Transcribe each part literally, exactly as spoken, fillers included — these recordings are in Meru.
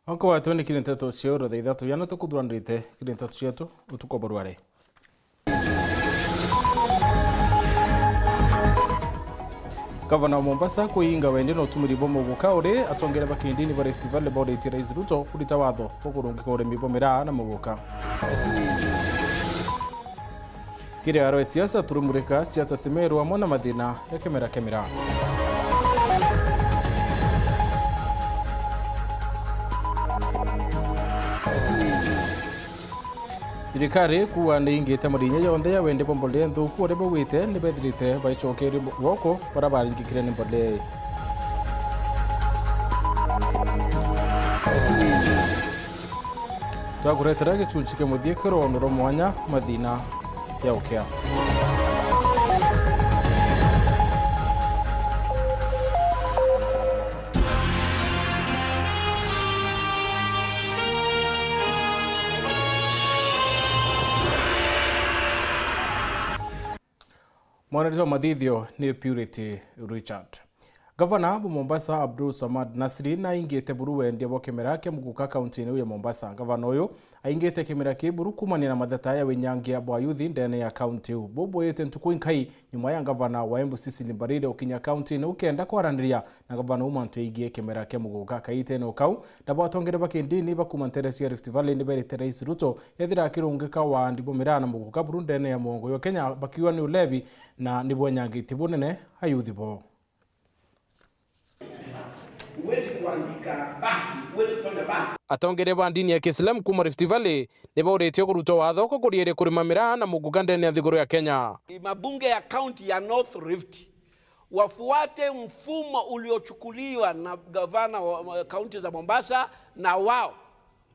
Onko wetu ni kiri nteto cia uro thaa ithatu yana tukuthuranirite kiri nteto cietu utuku bwa rware. Gavana wa Mombasa kuinga wendi na utumiri bwa muguka uri atongere ba kindini ba Rift Valley bauritie Rais Ruto kurita watho bwa kurungika urimi bwa miraa na muguka. Kiri aro ya siasa turumurika siasa cia Meru amwe na mathina ya kimera kia miraa. Thirikari kuuga ni ingite marinya yonthe ya wendi bwa mbolea nthuku uria baugite ni bethirite baicokerie woko baria baringikire ni mbolea ii. Twakuretera gicunci kia muthia kia rwondo rwa mwanya mathina ya ukia. Mwanariti wa mathithio ni Purity Richard. Gavana wa Mombasa Abdul Samad Nasri naingite buru wendia bwa kimera kia muguka kaunti-ini ya Mombasa. Gavana uyu aingite kimera kii buru kumania na matheta ya winyangia bwa yuthi ndene ya kaunti iu. Bubuyite ntuku inkai nyuma ya gavana wa Embu Cecily Mbarire ukinya kaunti-ini ukenda kwaraniria na gavana uu mantu yaigie kimera kia muguka. Kaitene o kau, na batongere ba kindini ba kuma ntere cia Rift Valley ni berite Rais Ruto ethira akirungika waandi bwa miraa na muguka buru ndene ya mwongo yo Kenya bakiuga ni ulevi na ni bwenyangitie bunene ayuthi bo. Huwezi kuandika bangi, huwezi kufanya bangi. Atongeria ba ndini ya Kiislamu kuma Rift Valley ni bauritie kurutwa watho kwa kuriiria kurima miraa na muguka ndene ya nthiguru ya Kenya. Mabunge ya kaunti ya North Rift wafuate mfumo uliochukuliwa na gavana wa, wa kaunti za Mombasa na wao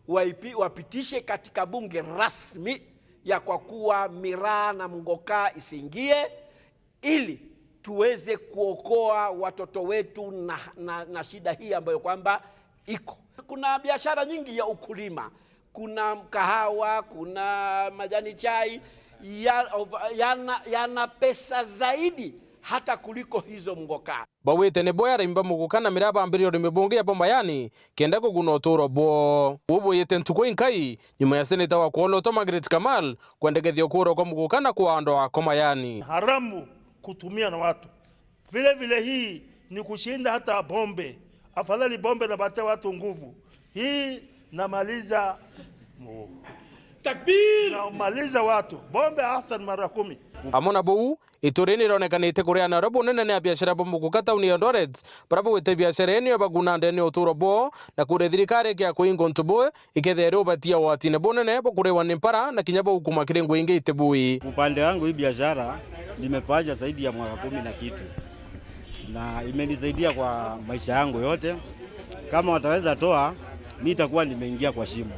waipi-, wapitishe katika bunge rasmi ya kwa kuwa miraa na muguka isiingie ili tuweze kuokoa watoto wetu na, na, na shida hii ambayo kwamba iko. Kuna biashara nyingi ya ukulima, kuna kahawa, kuna majani chai, ya, yana, yana pesa zaidi hata kuliko hizo muguka. Bawite ni bo arimi ba muguka na miraa bambirie urimi bungi ya bo mayani kenda kuguna utuuro bwoo. Uu buyite ntuku inkai nyuma ya seneta wa Kwoloto Margaret Kamal kwendekethia ukuurwa kwa muguka na kuandwa kwa mayani. Haramu kutumia na watu. Vile vile hii ni kushinda hata pombe. Afadhali pombe napatia watu nguvu. Hii namaliza. Takbir! Namaliza watu. Pombe Hassan mara kumi. Amwe na buu, ituri ni ironekanite kuria nario bunene ni abiashara ba muguka tauni ya Eldoret, baria baugite biashara ii niyo baguna ndene ya utuuro bwoo, na kuria thirikari ikia kuinga untu buu, ikethira iri ubatia ugwatine bunene bwa kuriwa ni mpara na kinya bwa gukuma kiri ngugi ingi iti bui. Upande wangu, hii biashara nimefanya zaidi ya mwaka kumi na kitu, na imenisaidia kwa maisha yangu yote. Kama wataweza toa, mi itakuwa nimeingia kwa shimo.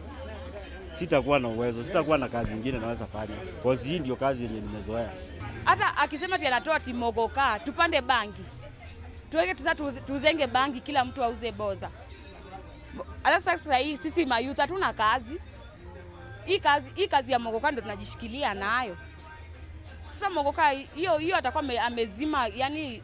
Sitakuwa na uwezo, sitakuwa na kazi ingine naweza fanya. Cause hii ndio kazi yenye nimezoea. Hata akisema ati anatoa ti muguka, tupande bangi. Tuweke tu-, sa-, tu-, tuzenge bangi, kila mtu auze boza. Hata sasa hii sisi mayouth hatuna kazi. Hii kazi, hii kazi ya muguka ndo tunajishikilia nayo. Sasa muguka hiyo, hiyo atakuwa ame-, amezima, yani,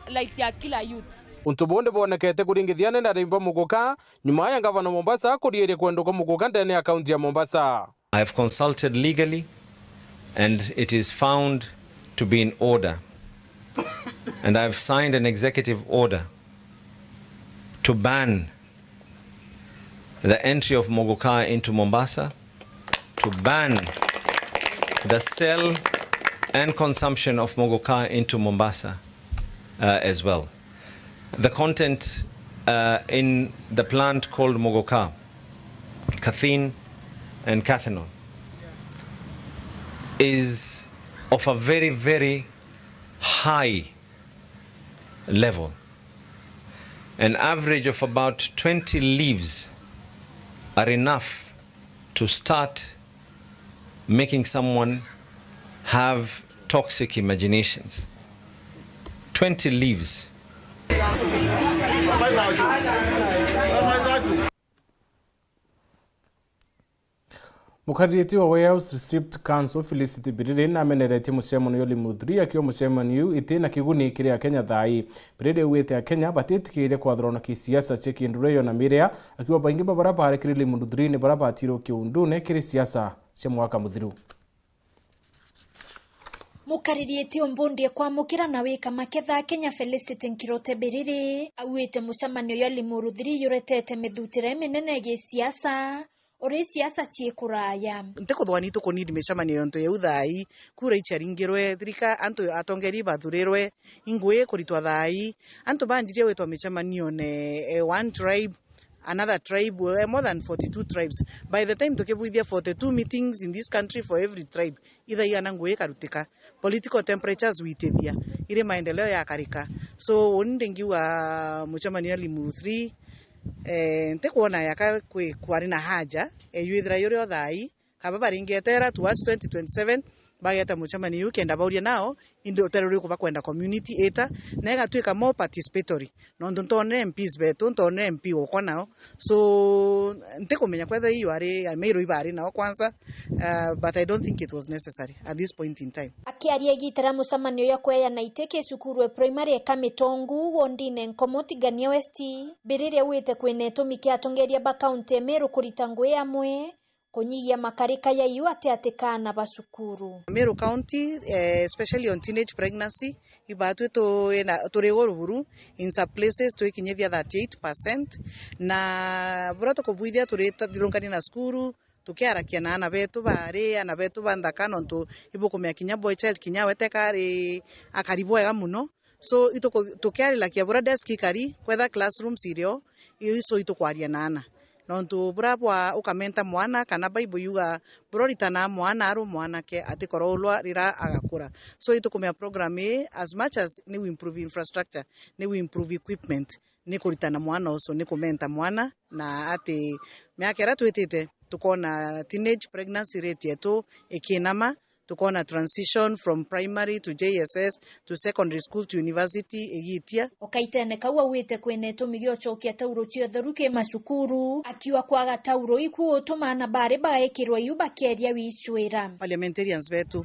light ya kila youth. Untu buu ni bwonekete kuringithia ni na arimi ba muguka, nyuma ya ngavana Mombasa kuriiria kwendwa kwa muguka ndene ya kaunti ya Mombasa. I have consulted legally and it is found to be in order. And I have signed an executive order to ban the entry of muguka into Mombasa, to ban the sale and consumption of muguka into Mombasa, uh, as well. The content, uh, in the plant called muguka, caffeine and cathinol, is of a very, very high level. An average of about twenty leaves are enough to start making someone have toxic imaginations. Twenty leaves. Mukariri wa Warehouse Receipt Council, Felicity Biriri, nameneretie mucemanio jwa Limuru three, akiuga mucemanio juu iti na kiguni kiri Akenya thaa ii. Biriri augite Akenya batitikiire kwathurwa na kisiasa cia kindureyo na miria, akiuga baingi ba baria baari kiri Limuru three ni baria batirwe kiundune kiri siasa cia mwaka muthiru. Mukariritie umbundie kwamukira na wika maketha Kenya Felicity Nkirote Biriri, auite mucemanio jwa Limuru three juretete mithutire minene ya gisiasa, uri siasa cii kuraya. Ntikuthwa ni tukunidi micemanio yontu yeu thaa ii, kura ichiaringirwe, thirika-, antu atongeri bathurirwe, ingui kuritwa thaa ii, antu banjirie gwitwa micemanione, eh, one tribe, another tribe, eh, more than forty-two tribes. By the time tukibwithia forty-two meetings in this country for every tribe, ithaigana ngui ikarutika. Political temperatures witithia, iri maendeleo yakarika. So, uni ndingiuga mucemanio wa Limuru three, eh, ntikwona yaka kwi-, kwari na haja, eh, yuithira yuri o thaa ii, kaba baringetera towards twenty twenty-seven, bageta mucemanio juu kenda bauria nao, indi utere uriku bakwenda community ita, na igatuika more participatory. Nontu ntonere M Ps betu, ntonere M P ukwa nao. So, ntikumenya kwethira iyo ari, I may iba ari nao kwanza, uh, but I don't think it was necessary at this point in time. Akiaria igita ria mucemanio ya kweana iti ki cukuru e primary e Kamitongu, wondine Nkomo, Tigania West, Biriri augite kwina itumi kia atongeria ba kaunti e Meru kurita ngui amwe, kunyigia makarika ya iu ati ati kaana ba cukuru. Meru County, eh, especially on teenage pregnancy, ibatwi twina, turi iguru buru, in some places twikinyithia thirty-eight percent, na buria tukubwithia turi ta-, thirungani na cukuru, tukiarakia na aana betu bari, aana betu ba nthaka, nontu ibukumenya kinya boy child kinya we teka ari akari bwega muno. So, ituku-, tukiarirakia buria desk ikari, kwetha classrooms irio, i-, so itukwaria na aana. Nontu buria bwa ukamenta mwana, kana Bible yuga, buria uritanaa mwana ari mwanake, atikorwa ulwa riria agakura. So, itukumenya program ii, as much as ni we improve infrastructure, ni we improve equipment, ni kuritana mwana ucio, ni kumenta mwana, na ati miaka iria twitite, tukona teenage pregnancy rate yetu ikinama, tukona transition from primary to J S S to secondary school to university igitia. Okaitene kau augite kwina itumi gia ucokia tauro cia utheru ki macukuru, akiuga kwaga tauro iku utuma aana bari bagaikirwa iu bakeria wicwira. Parliamentarians betu,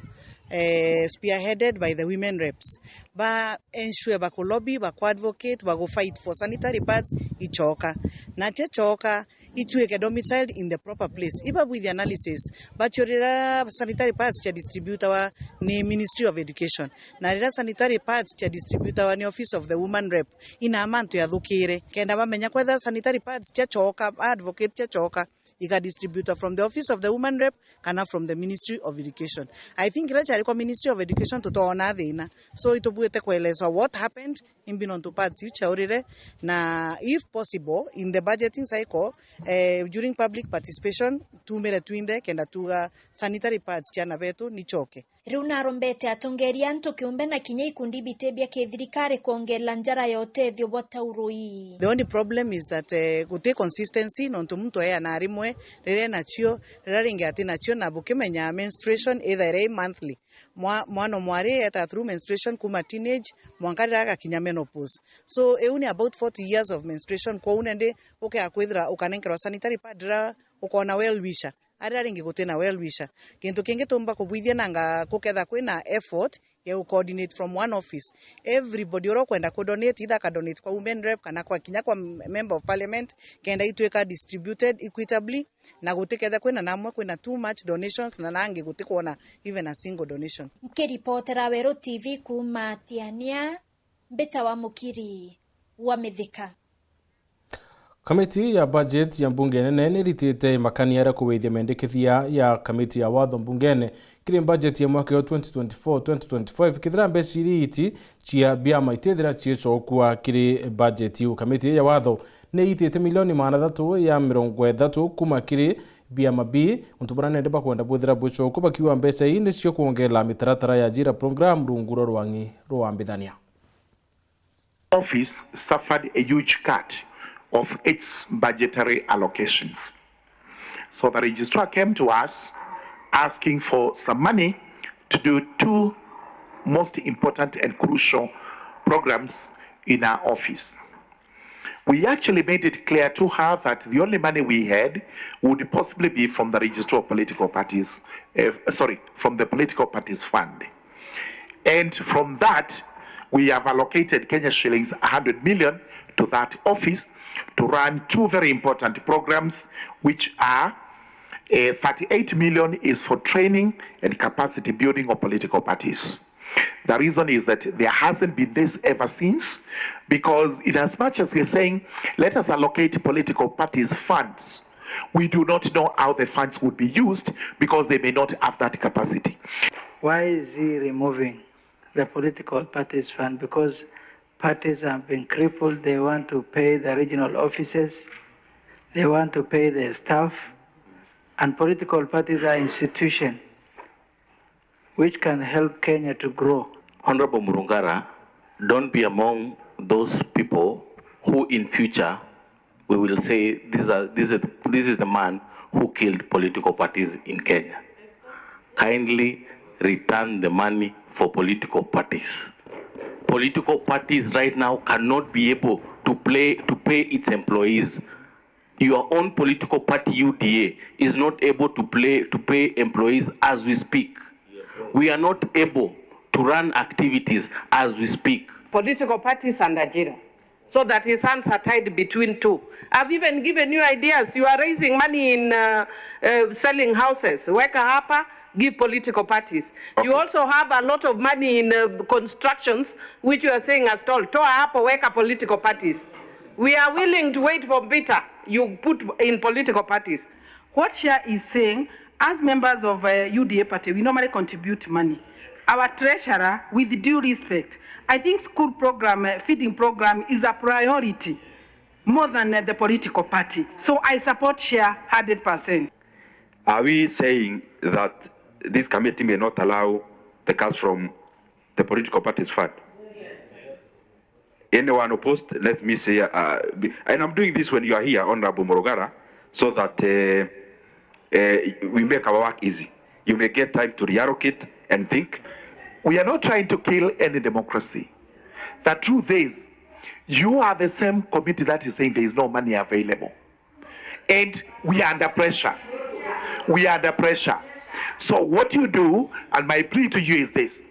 eh, spearheaded by the women reps, ba ensure baku lobby, baku advocate, bagu fight for sanitary pads ichoka. Na chiachoka, ituike domiciled in the proper place. Ibabwithia analysis, bacio riria sanitary pads cia distributawa ni Ministry of Education, na riria sanitary pads cia distributawa ni Office of the Woman Rep, ina mantu yathukire, kenda bamenya kwetha sanitary pads ciachoka, advocate ciachoka, ikadistributa from the Office of the Woman Rep kana from the Ministry of Education. I think riria ciari kwa Ministry of Education tutoona thina. So, itubwite kuelezwa what happened, imbi nontu pads iu ciaurire, na if possible, in the budgeting cycle, eh, during public participation, tumire twinthe kenda tuga sanitary pads cia aana betu nichoke. Riu narombete atongeria antu kiumbe na kinya ikundi biti bia kithirikari kwongera njara ya utethio bwa tauro ii. The only problem is that, eh, guti consistency, nontu muntu eana rimwe, riria enacio, riria ringi atinacio, na bukimenya menstruation ithaira i monthly. Mwa-, mwana o mwari eta through menstruation kuma teenage mwanka riria agakinya menopause. So, iu ni about forty years of menstruation, kwou nandi ukea kwithira ukanenkerwa sanitary pad riria ukona well wisher, aria ringi gutina well wisher. Kintu kingi tumba kubwithia nanga kuketha kwina effort ya u coordinate from one office. Everybody uria ukwenda ku donate, either aka donate kwa women rep kana kwa kinya kwa m-, member of parliament, kenda itwika distributed equitably, na gutikethe kwina namwe kwina too much donations na nangi gutikwona even a single donation. Nkiripotera Weru T V kuma Tiania, mbita wa Mukiri wa Mithika. Kamiti ya budget ya mbunge nene niritite imakania ria kuwithia mendekithia ya kamiti ya watho mbungene kiri budget ya mwaka wa twenty twenty-four twenty twenty-five, kethira mbeca iria iti cia biama itithira ciicokua kiri budget iu. Kamiti ya watho niitite milioni magana athatu ya mirongo ithatu kuma kiri biama bi, untu buria nende bakwenda bwithira bwicoku, bakiuga mbeca ii nicio kwongela mitaratara ya JIRA program rungu rwa rwang'i rwa mbithania. Office suffered a huge cut of its budgetary allocations. So the registrar came to us asking for some money to do two most important and crucial programs in our office. We actually made it clear to her that the only money we had would possibly be from the Registrar of Political Parties, uh, sorry, from the Political Parties Fund. And from that, we have allocated Kenya shillings a hundred million to that office to run two very important programs, which are, uh, thirty-eight million is for training and capacity building of political parties. The reason is that there hasn't been this ever since, because in as much as we're saying, "Let us allocate political parties funds," we do not know how the funds would be used because they may not have that capacity. Why is he removing the political parties fund? Because parties have been crippled. They want to pay the regional offices. They want to pay the staff. And political parties are institution which can help Kenya to grow. Honorable Murungara, don't be among those people who in future we will say, "This are, this is, this is the man who killed political parties in Kenya." Kindly return the money for political parties. Political parties right now cannot be able to play, to pay its employees. Your own political party, U D A, is not able to play, to pay employees as we speak. We are not able to run activities as we speak. Political parties under Jira, so that his hands are tied between two. I've even given you ideas. You are raising money in, uh, uh, selling houses. Weka hapa, give political parties. You Okay. also have a lot of money in, uh, constructions, which you are saying are stalled. Toa hapo, weka political parties. We are willing to wait for Peter. You put in political parties. What Shia is saying, as members of, uh, U D A party, we normally contribute money. Our treasurer, with due respect, I think school program, uh, feeding program is a priority more than, uh, the political party. So I support Shia hundred percent. Are we saying that this committee may not allow the cash from the political parties fund? Anyone opposed? Let me say, uh, be-, and I'm doing this when you are here, Honorable Murugara, so that, uh, uh, we make our work easy. You may get time to reallocate and think. We are not trying to kill any democracy. The truth is, you are the same committee that is saying there is no money available. And we are under pressure. We are under pressure. So what you do, and my plea to you is this.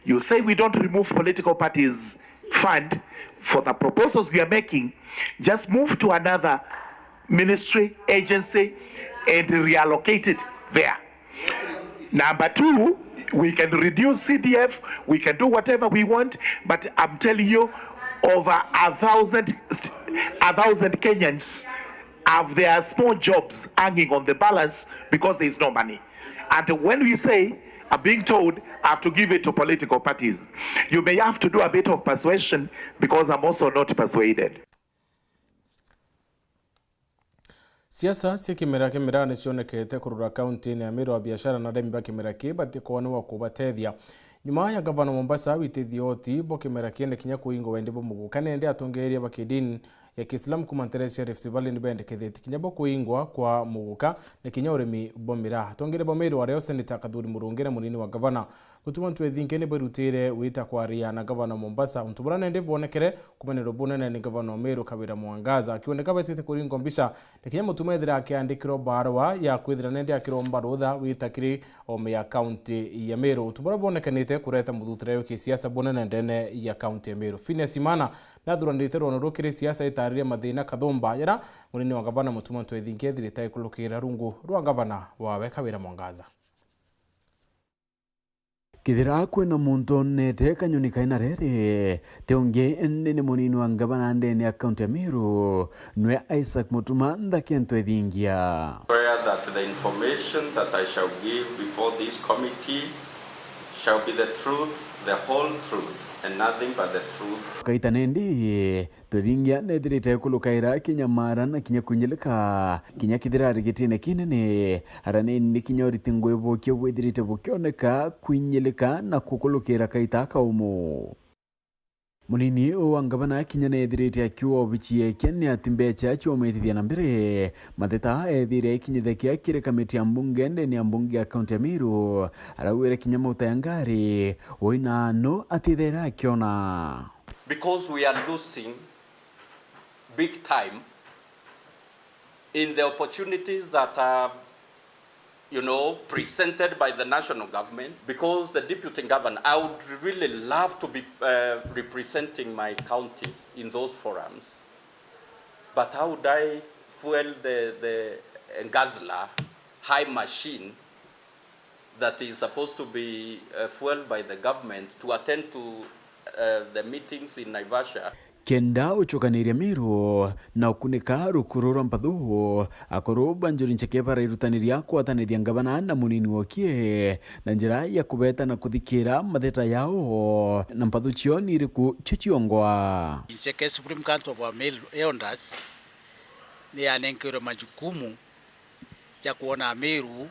You say we don't remove political parties fund for the proposals we are making, just move to another ministry, agency, and reallocate it there. Number two, we can reduce C D F, we can do whatever we want, but I'm telling you, over a thousand, a thousand Kenyans have their small jobs hanging on the balance because there is no money. And when we say, I'm being told I have to give it to political parties, you may have to do a bit of persuasion because I'm also not persuaded. Siasa cia kimera kimera ni cionekete kurura kaunti-ini ya Meru. Abiashara na arimi ba kimera ki batikwona wa kubatethia. Nyuma ya gavana Mombasa witithia oti bo kimera ki ni kinya kuingwa wendi bwa muguka, ni indi atongeria ba kidini ya Kiislamu kuma ntere cia Rift Valley ni bendekethitie kinya bo kuingwa kwa muguka ni kinya urimi bwa miraa. Atongeria ba Meru ario Seneta Kathuri Murungi na munini wa gavana Mutuma Ntwethinge ni berutire wita kwaria na gavana wa Mombasa, untu buria nendi bwonekere kumenerwa bunene ni gavana wa Meru Kawira Mwangaza. Akioneka betite kuringwa mbica, na kinya Mutuma ethira akiandikirwa barua ya kwithira nendi akiromba rutha wita kiri ome ya kaunti ya Meru. Untu buria bwonekanite kureta muthutire wa kisiasa bunene ndene ya kaunti ya Meru. Phineas Imana nathuranirite rwono ruu kiri siasa itariria mathina kathumba jaria munini wa gavana Mutuma Ntwethinge ethirite aikulukira rungu rwa gavana wawe Kawira Mwangaza. Kethira kwina muntu onete kanyoni kaina riri, ti ungi indi ni munini wa ngavana ndene ya kaunti ya Meru, nwe Isaac Mutuma Nthake Ntwethingia. Swear that the information that I shall give before this committee shall be the truth, the whole truth, and nothing but the truth. Kaita nendi, Twethingia nethirite kulukaira kinyamara na kinya kwinyilika, kinya kethira ari gitine kinene, ara nini kinya uriti ngui bukio bwithirite bukioneka kwinyilika na kukulukira kaita kaumu. Munini wa ngavana kinya nethirite akiuga obici yake ni ati mbeca cia umitithia na mbere. Matheta ethire ikinyithakia kiri kamiti ya mbunge ndene ya mbunge ya kaunti ya Meru, araugire kinya mauta ya ngari, uina no atithera akiona. Because we are losing big time in the opportunities that are, you know, presented by the national government, because the deputy governor, I would really love to be, uh, representing my county in those forums, but how would I fuel the, the Guzzler high machine that is supposed to be, uh, fueled by the government to attend to, uh, the meetings in Naivasha? Kenda ucukaniria Meru na ukunika rukuru rwa mpathu, akuru ba Njuri Ncheke barairutaniria kwataniria ngavana na munini wokie na njira ya kubeta na kuthikira matheta yao na mpathu cio ni iriku cio ciongwa. Ncheke Supreme Council of Meru Elders ni yanenkerwe majukumu ja kwona Ameru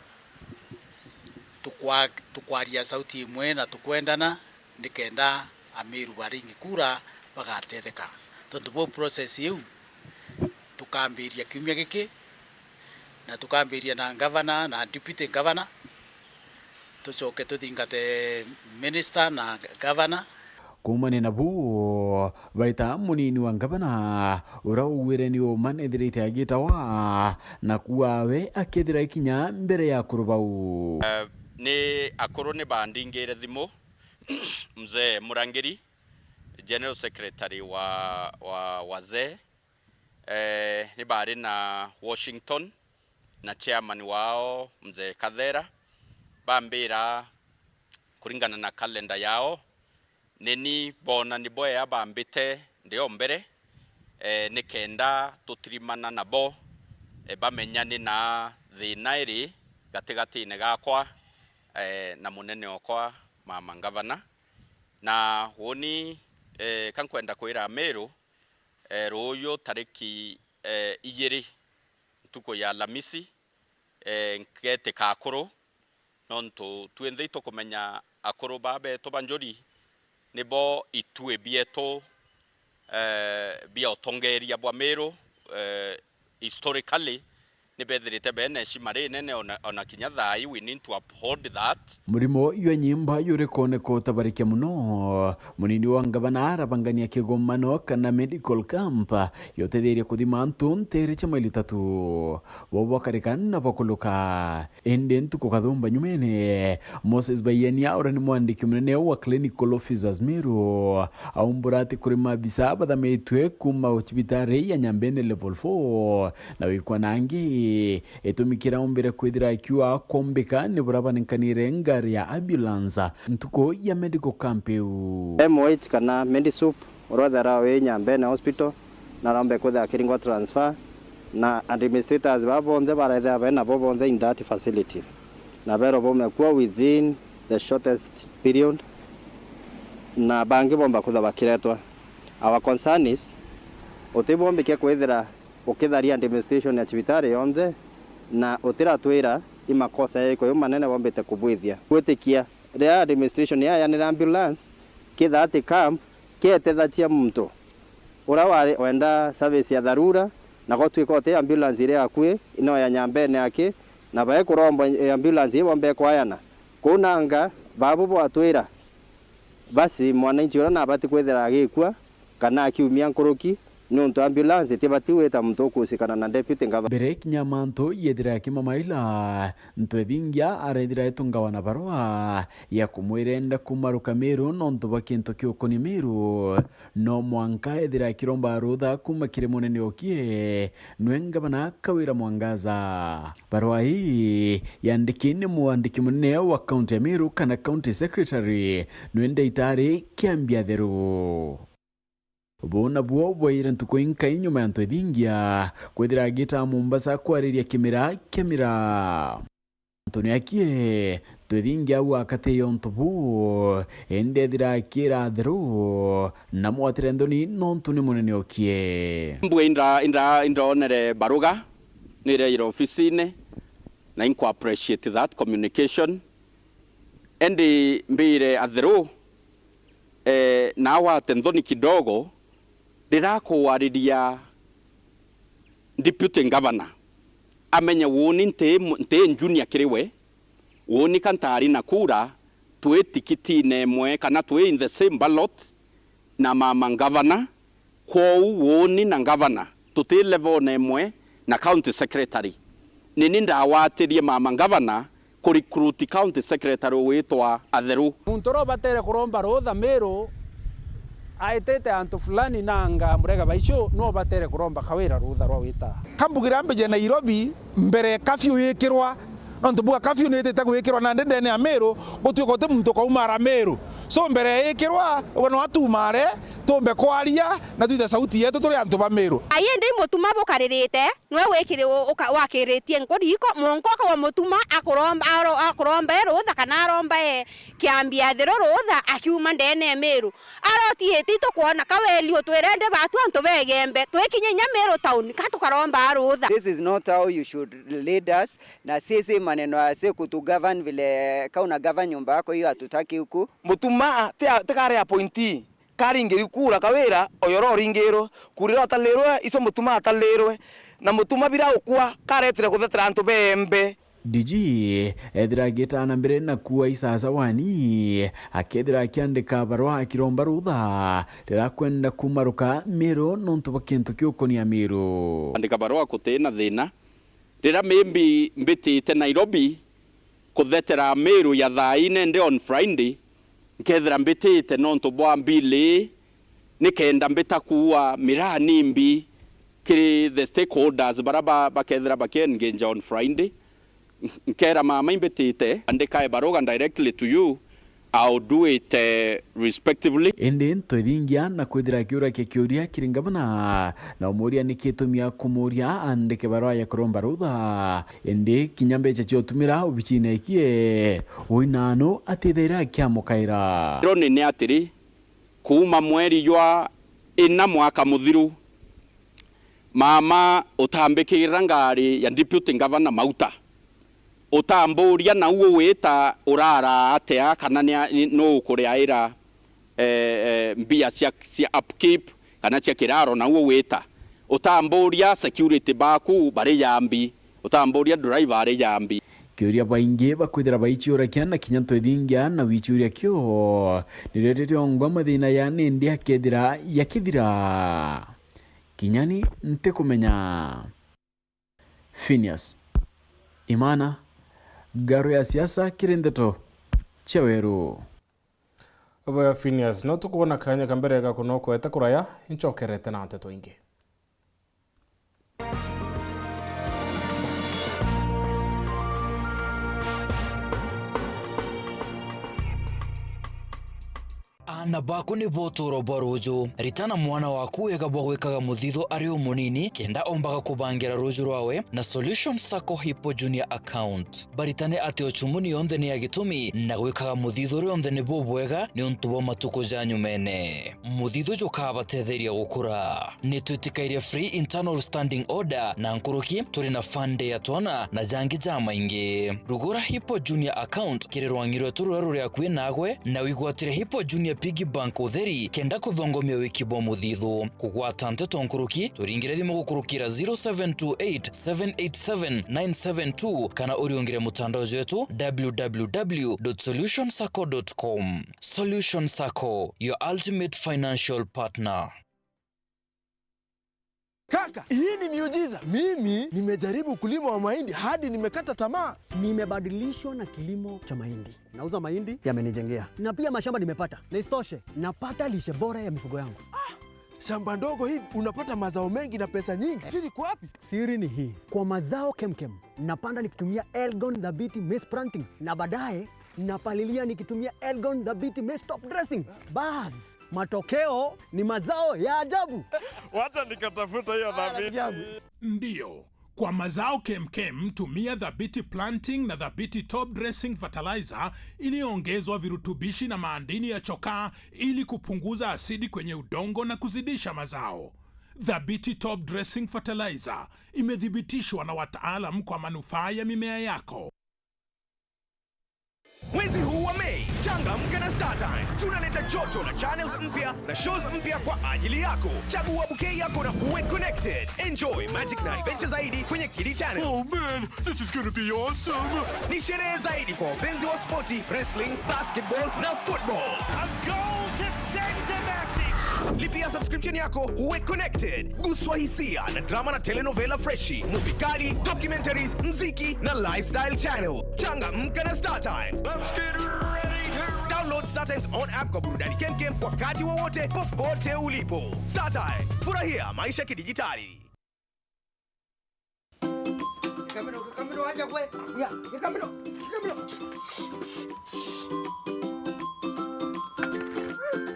tukwa-, tukwaria sauti imwe na tukwendana, nikenda Ameru baringi kura bagatetheka. Tontu buu process iu tukambiria kiumia giki, na tukambiria na ngavana na deputy ngavana, tucoke tuthingate minister na ngavana. Kuumania na buu, baita munini wa ngavana, uria ugwire ni uuma nethirite agitawa, na kuuga we akethira ikinya mbere ya akuru bau. Eh, ni akuru ni bandingire thimu, Mzee Murangiri, General Secretary wa, wa wazee, eh, ni bari na Washington, na chairman wao Mzee Kathera, bambira kuringana na kalenda yao, ni ni boona ni bwea bambite ndi o mbere, eh, nikenda tutirimana nabo, eh, bamenya ni na thina iri gatigatine gakwa, eh, na munene okwa mama ngavana. Na uuni, eh, ka nkwenda kwira Ameru, eh, ruuyu tariki, eh, igiri, ntuku ya Alamisi, eh, nketika akuru, nontu twinthe itukumenya akuru baa betu ba Njuri nibo itui bietu, eh, bia utongeria bwa Meru, eh, historically, ni bethirite bena heshima rinene, ona, ona kinya thaa ii we need to uphold that. Murimo jwa nyimba juri kwoneka utabarikia mono, munini wa ngavana arabangania kigomano kana medical camp ya utetheria kuthima antu ntere cia maili tatu, bo bwakarika na bwakuluka. Indi ntuku kathumba nyumene, Moses Baiania, uria ni mwandiki munene wa Clinical Officers Meru, aumbura ati kuri maabisa bathamitue kuuma cibitari ya Nyambene Level four, na wikwa nangi itumi kiria aumbire kwithira akiuga kumbika ni buria banenkanire ngari ya ambulance ntuku ya medical camp iu. M O H kana Medisup, uria wethagirwa wi Nyambene Hospital, na araumba kwithira akiringwa transfer, na administrators baa bonthe barethira bena bo bonthe in that facility, na berwa baume kuo within the shortest period, na bangi bomba kwithirwa bakiretwa. Our concern is, utibombikia kwithira ukitharia administration ya cibitari yonthe, na utiratwira i makosa yariku jau manene bombite kubwithia. Gwitikia riria administration yayanira ambulance, kethira ati camp, kietethagia muntu uria wari wenda service ya dharura, na gotwika uti ambulance iri akui, ino ya Nyambene aki, na bae kuromba ambulance ibombe kwayana. Kuu nanga, babu bwatwira, basi mwananchi uria nabati kwithira agikua kana akiumia nkuruki, niuntu ambulance itibati gwita muntu ukusikana na deputy governor. Mbere kinya mantu yethira akimamaila, Ntwethingia arethira etungawa na barua ya kumwira enda kumaruka Meru nontu bwa kintu kiukuni Meru, no mwanka ethira akiromba rutha kuuma kiri munene okie, nwe ngavana Kawira Mwangaza. Barua ii yandiki ni mwandiki munene wa kaunti ya Meru kana county secretary, nwe Ndaitari Kiambi Atheru. Buu nabuo bwaire ntuku inkai nyuma ya Ntwethingia kwithira agita Mombasa kwariria kimera kia miraa. Anthony Akie, Ntwethingia au akatiia untu buu, indi ethira akiira Atheru na mwatire nthoni nontu ni munene okie. Mbwe indra-, indra-, indraonere baruga, niraire ofisine, na inkwa appreciate that communication. Indi mbire Atheru, eh, na awate nthoni kidogo, ndirakuwariria deputy governor amenye uuni nti mu-, nti junior kiri we, uuni ka ntaari na kura, twi tikitine imwe kana twi in the same ballot na mama governor, kwou uuni na governor tuti level na imwe na county secretary. Nini ndawatirie mama ngavana ku recruit county secretary ugwitwa Atheru. Muntu uria ubatere kuromba rutha Meru aitite antu fulani na anga Murega Baichu, no ubatere kuromba Kawira rutha rwa wita. Kambugira mbije Nairobi mbere ya curfew yikirwa, nontu bwa curfew ni itite gwikirwa nandi ndene ya Meru, gutuika uti muntu ukaumara Meru. So mbere ya ikirwa, we no atumare, tumbe kwaria na twite sauti yetu turi antu ba Meru. Ai indi mutuma bukaririte, nwe wikiri-, uka-, wakiritie nkuri iko, mwanka ukagwa mutuma akuromba, aro-, akuromba e rutha kana aromba e kiambi Atheru rutha akiuma ndene ya Meru. Aroti iti tukwona kaweli utwire ndi batu antu begembe, twikinye inya Meru town, ka tukaromba rutha. This is not how you should lead us. Na sisi maneno ya si kutu govern vile ka una govern nyumba yako, hiyo hatutaki huku. Mutuma ti, ti kari appointee, karingiri kura Kawira, oyo ro ringirwe, kura ira utalirwe, icio mutuma atalirwe. Na mutuma bira ukwa, karetire kuthetera antu bembe. D G ethira agitana mbere na kuua isasa wani, akethira akiandika barua akiromba rutha rira kwenda kumaruka Meru nontu bwa kintu kiukonia Meru. Andika barua kutina thina. Rira maybe mbitite Nairobi kuthetera Meru ya thaa ine ndi on Friday, nkethira mbitite nontu bwa bill ii, nikenda mbita kuua miraa nimbi kiri the stakeholders bara ba-, bakethira bakiengage on Friday. Nkera mama imbitite, andika ibaruga directly to you, I'll do it, eh, respectively. Indi ntwithingia na kwithira akiurakia kiuria kiri ngavana, na umuria niki itumi akumuria andike barua ya kuromba rutha. Indi kinya mbeca cia utumira obicine ikie, uinanu atithaira akiamukaira. Roni ni atiri, kuuma mweri jwa ina mwaka muthiru, mama utambikirira ngari ya deputy governor mauta. Utamburia nau ugwita urara atia kana ni a-, ni, nuu ukuriaira, eh, eh, mbia cia, cia upkeep kana cia kiraro nau ugwita. Utamburia security baku bari jambi. Utamburia driver ari jambi. Kiuria baingi bakwithira baiciurakia na kinya ntwithingia na wicuria kio nirio ririongwa mathina ya nindi akethira yakithira. Kinya ni ntikumenya. Phineas Imana, Ngaro ya Siasa kiri Ndeto cia Weru. Boya Phineas, no tukwona kanya ka mbere ga kunokwete kuraya, incokerete na nteto ingi. Aana baku nibo utuuro bwa ruuju. Ritana mwana waku wega bwa gwikaga muthithu ari umunini, kenda ombaga kubangira ruuju rwawe na Solution Sacco Hippo Junior Account. Baritane ati uchumuni yonthe ni ya gitumi, na gwikaga muthithu rionthe ni bubwega niuntu bwa matuku ja nyumene. Muthithu jukabatetheria gukura. Ni twitikairie free internal standing order na nkuruki, turi na fund ya twana na jangi jamaingi. Rugura Hippo Junior Account kiri rwang'i rwetu ruria ruri akui nagwe, na wigwatire Hippo Junior Piggy Bank utheri, kenda kuthongomia wiki bwa muthithu. Kugwata nteto nkuruki, turingire thimu gukurukira zero seven two eight, seven eight seven, nine seven two, kana uriungire mutandao jwetu, w w w dot solution sacco dot com. Solution Sacco, your ultimate financial partner. Kaka, hii ni miujiza. Mimi nimejaribu kulima wa mahindi hadi nimekata tamaa. Nimebadilishwa na kilimo cha mahindi. Nauza mahindi, yamenijengea. Na pia mashamba nimepata. Na isitoshe, napata lishe bora ya mifugo yangu. Ah, shamba ndogo hivi, unapata mazao mengi na pesa nyingi. Siri iko wapi? Siri ni hii. Kwa mazao kemkem, napanda nikitumia Elgon Dhabiti Maize Planting. Na baadaye, napalilia nikitumia Elgon Dhabiti Maize Top Dressing. Bas! Matokeo ni mazao ya ajabu. Wacha nikatafuta hiyo Dhabiti. Ndio, kwa mazao kemkem, tumia Dhabiti Planting na Dhabiti Top Dressing Fertilizer iliyoongezwa virutubishi na maandini ya chokaa ili kupunguza asidi kwenye udongo na kuzidisha mazao. Dhabiti Top Dressing Fertilizer imethibitishwa na wataalam kwa manufaa ya mimea yako. Mwezi huu wa Mei, changamka na StarTimes. Tunaleta joto na channels mpya na shows mpya kwa ajili yako. Chagua bouquet yako na uwe connected. Enjoy magic na adventure zaidi kwenye Kidi Channel. Oh man, this is gonna be awesome. Ni sherehe zaidi kwa wapenzi wa spoti, wrestling, basketball na football. A goal to send a message. Lipia subscription yako uwe connected. Guswa hisia na drama na telenovela freshi, movie kali, documentaries, mziki na lifestyle channel. Changamka na StarTimes. Let's get ready to download StarTimes on app kwa burudani kemkem wakati wowote popote ulipo. StarTimes, furahia maisha kidijitali. Gikamiro, Gikamiro, aja gwe. Ya, Gikamiro, Gikamiro.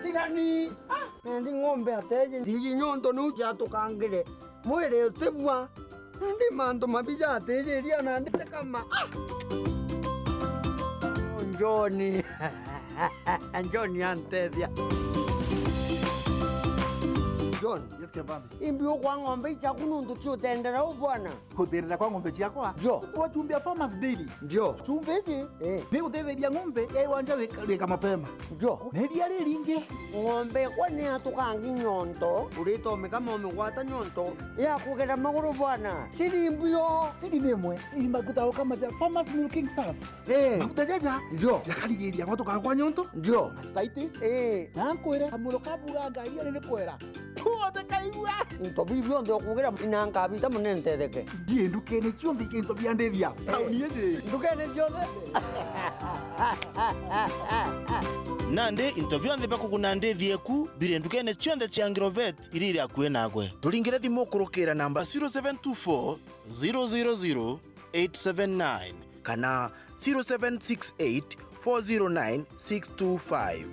Tigani. Ah, nandi ng'ombe ateje. Ndiji nyonto niu ciatukangire. Mwiri utibua. Nandi mantu mabi jatijiria nandi tikama. Ah! John. John antethia. John. Yes, Kebambi. Imbi ukwa ng'ombe ichaku nuntu ti utendera u bwana. Kutherera kwa ng'ombe ciakwa? Ndio. Kwa chumvi ya Farmers Daily. Ndio. Chumvi iji, eh, ni gutetheria ng'ombe ya iwanja wika, wika mapema. Ndio. Na iria riringi. Ng'ombe kwa ni atukangi nyonto, uritomika momigwata nyonto, ya kugera maguru bwana. Siri mbio. Siri ni imwe. Ni maguta ukama ja Farmers Milking Surf. Eh. Maguta jaja. Ndio. Jakarigiria ng'oto kagwa nyonto. Ndio. Mastitis. Eh. Na nkwire, kamuro kabura ngai ari ni kwera. Tuothe kaigua. Into biu bionthe ukugira ina nkabita mune ntetheke. Ndie ndukene cionthe into bia ndithia. Eh. Tauni iji. Ndukene cionthe. Nandi into bionthe bia kuguna ndithi eku biri ndukene cionthe cia Agrovet iria iri akui nagwe. Turingire thimu kurukira namba zero seven two four, zero zero zero, eight seven nine kana zero seven six eight, four zero nine, six two five.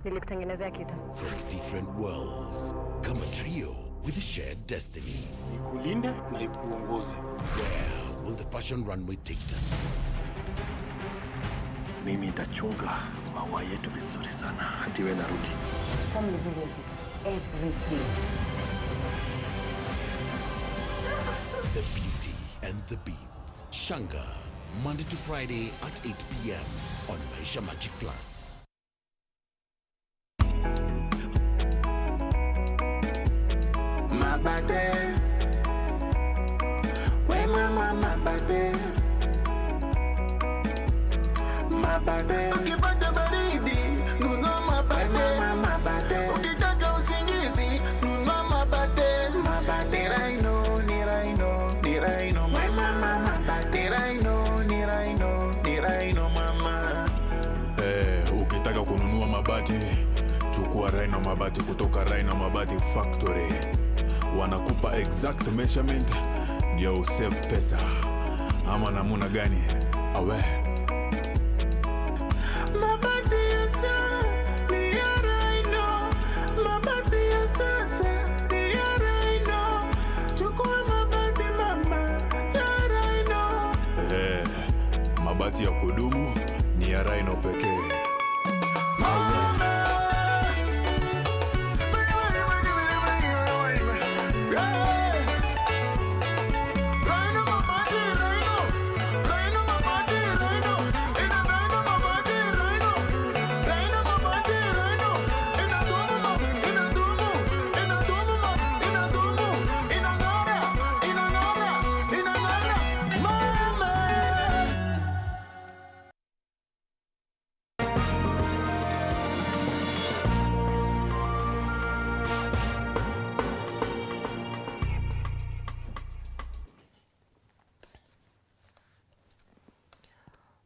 Nilikutengenezea kitu. From different worlds, come a trio with a shared destiny. Ikulinde na ikuongoze. Where will the fashion runway take them? Mimi nitachunga maua yetu vizuri sana hadi we narudi. Family business is everything. The Beauty and the Beats. Shanga, Monday to Friday at eight p m on Maisha Magic Plus. Mabate. We mama mabate. Mabate. Ukipata baridi, nunua mabate. We mama mabate. Ukitaka usingizi, nunua mabate. Mabate. Ni Rhino, ni Rhino, ni Rhino. We mama mabate. Ni Rhino, ni Rhino, ni Rhino mama. Eh, ukitaka kununua mabati, chukua Rhino Mabati kutoka Rhino Mabati Factory. Wanakupa exact measurement ndio usave pesa. Ama namuna gani? Awe. Mabati ya sasa ni ya Rhino. Mabati ya sasa ni ya Rhino. Chukua mabati mama ya Rhino. Eh. Mabati ya kudumu ni ya Rhino pekee.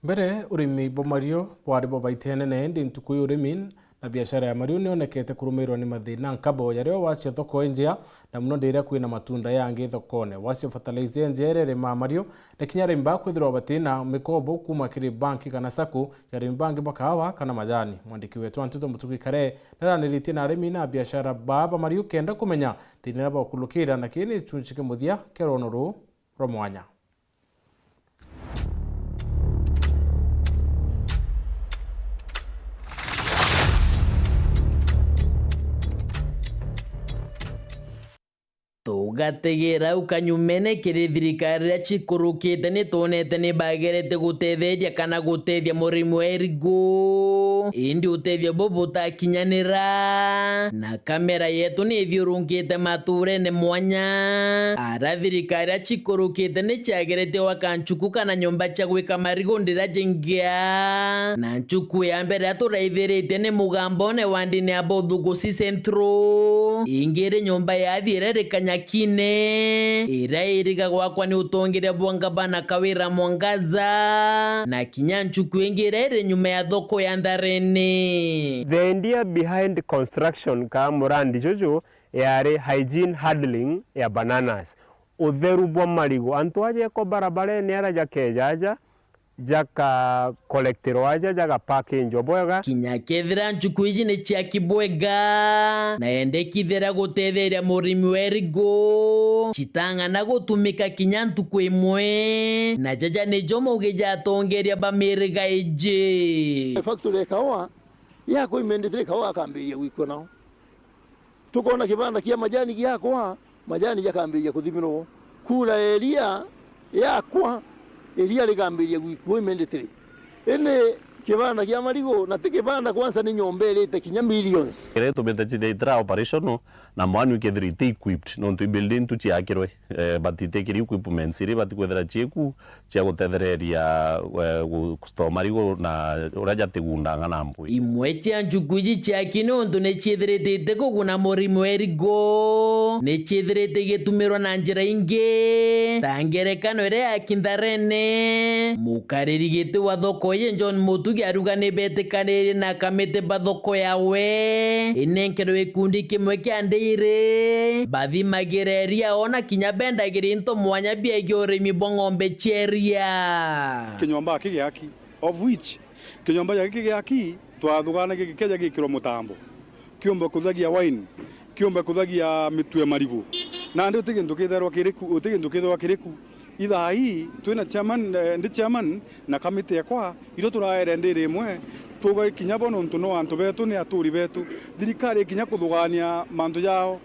Mbere, urimi bwa mariu bwari bwa baita inene, indi ntuku ii urimi na biashara ya mariu nionekete kurumirwa ni mathina nkabo ya rio wacia thoko injea, na muno ndiria kwina matunda yangi thokone. Wacia fertilizer injea iria irimaa mariu, na kinya arimi bakwithirwa batina mikobo kuuma kiri banki kana sacco ya arimi bangi ba kaawa kana majani. Mwandiki wetu wa nteto Mutuku Ikare naraniritie na arimi na biashara baa ba mariu kenda kumenya thina iria bakulukira, na kii ni gichunchi kia muthia kia rwono ruu rwa mwanya. Tuge Tugategera au kanyumene kiri thirikari iria cikurukite, ni twonete ni bagerete gutetheria kana gutethia murimi wa irigu. Indi utethio buu butakinyanira, na kamera yetu ni ithiurungite maturene mwanya. Ara thirikari iria cikurukite ni ciagerete gwaka nchuku kana nyomba cia gwika marigu ndira jingia. Na nchuku ya mbere iria turaithiritie ni Mugambone wa ndini ya Bothugusi Central. Ingi iri nyomba ya athii iria iri Kanyakine, iria iriga gwakwa ni utongeria bwa ngabana Kawira Mwangaza, na kinya nchuku ingi iria iri nyuma ya thoko ya Ntharene. The idea behind construction ka murandi juju yari hygiene handling ya bananas, utheru bwa marigu. Antu aja eko barabarene ara jakeja aja, jaka collectirwa aja, jaga packagwa bwega. Kinya kethira nchuku iji ni ciaki bwega, na endekithira gutetheria murimi wa irigu, citang'ana gutumika kinya ntuku imwe, na jaja nijo mauge ja atongeria ba miriga iji. Factory ya kaua yakwa immediately kaua akambiria gwikua nao. Tukona kibanda kia majani giakwa, majani jakambiria kuthimirwo. Kura eria yakwa, eria rikambiria gwikua immediately. Indi kibanda kia marigu, na ti kibanda kwanza, ni nyomba irite kinya millions. Kiria gitumite cithitira operational, number one, ikethirwa iti equipped, nontu i building tu ciakirwe, eh, but itikiri equipments iria ibati kwithira cieku, cia gutethereria, eh, gu-, gustore marigu na uria jatigundanga na mpwi. Imwe cia nchuku iji ciaki niuntu ni ciithirite itikuguna murimi wa irigu, ni ciithirite igitumirwa na njira ingi, ta ngerekano iria ya Kintharene. Mukariri giti wa thoko iji John Mutugi ariuga ni betikanirie na kamiti ba thoko yawe inenkerwe gikundi kimwe kia ndiri bathimagira iria ona kinya bendagiria into mwanya biegii urimi bwa ng'ombe cia iria. Kinyomba giki giaki, of which kinyomba giki giaki twathuganagia gikeja gikirwa mutambo, kiumbe kuthagia wine, kiumbe kuthagia mitu ya marigu. Nandi uti gintu kitherwa kiriku, uti gintu kitherwa kiriku. Ithaa ii twina chairman, eh, ndi chairman na kamiti yakwa, irio turaere ndiri imwe, tuga kinya bo nontu no antu betu, ni aturi betu. Thirikari ikinya kuthugania mantu jao,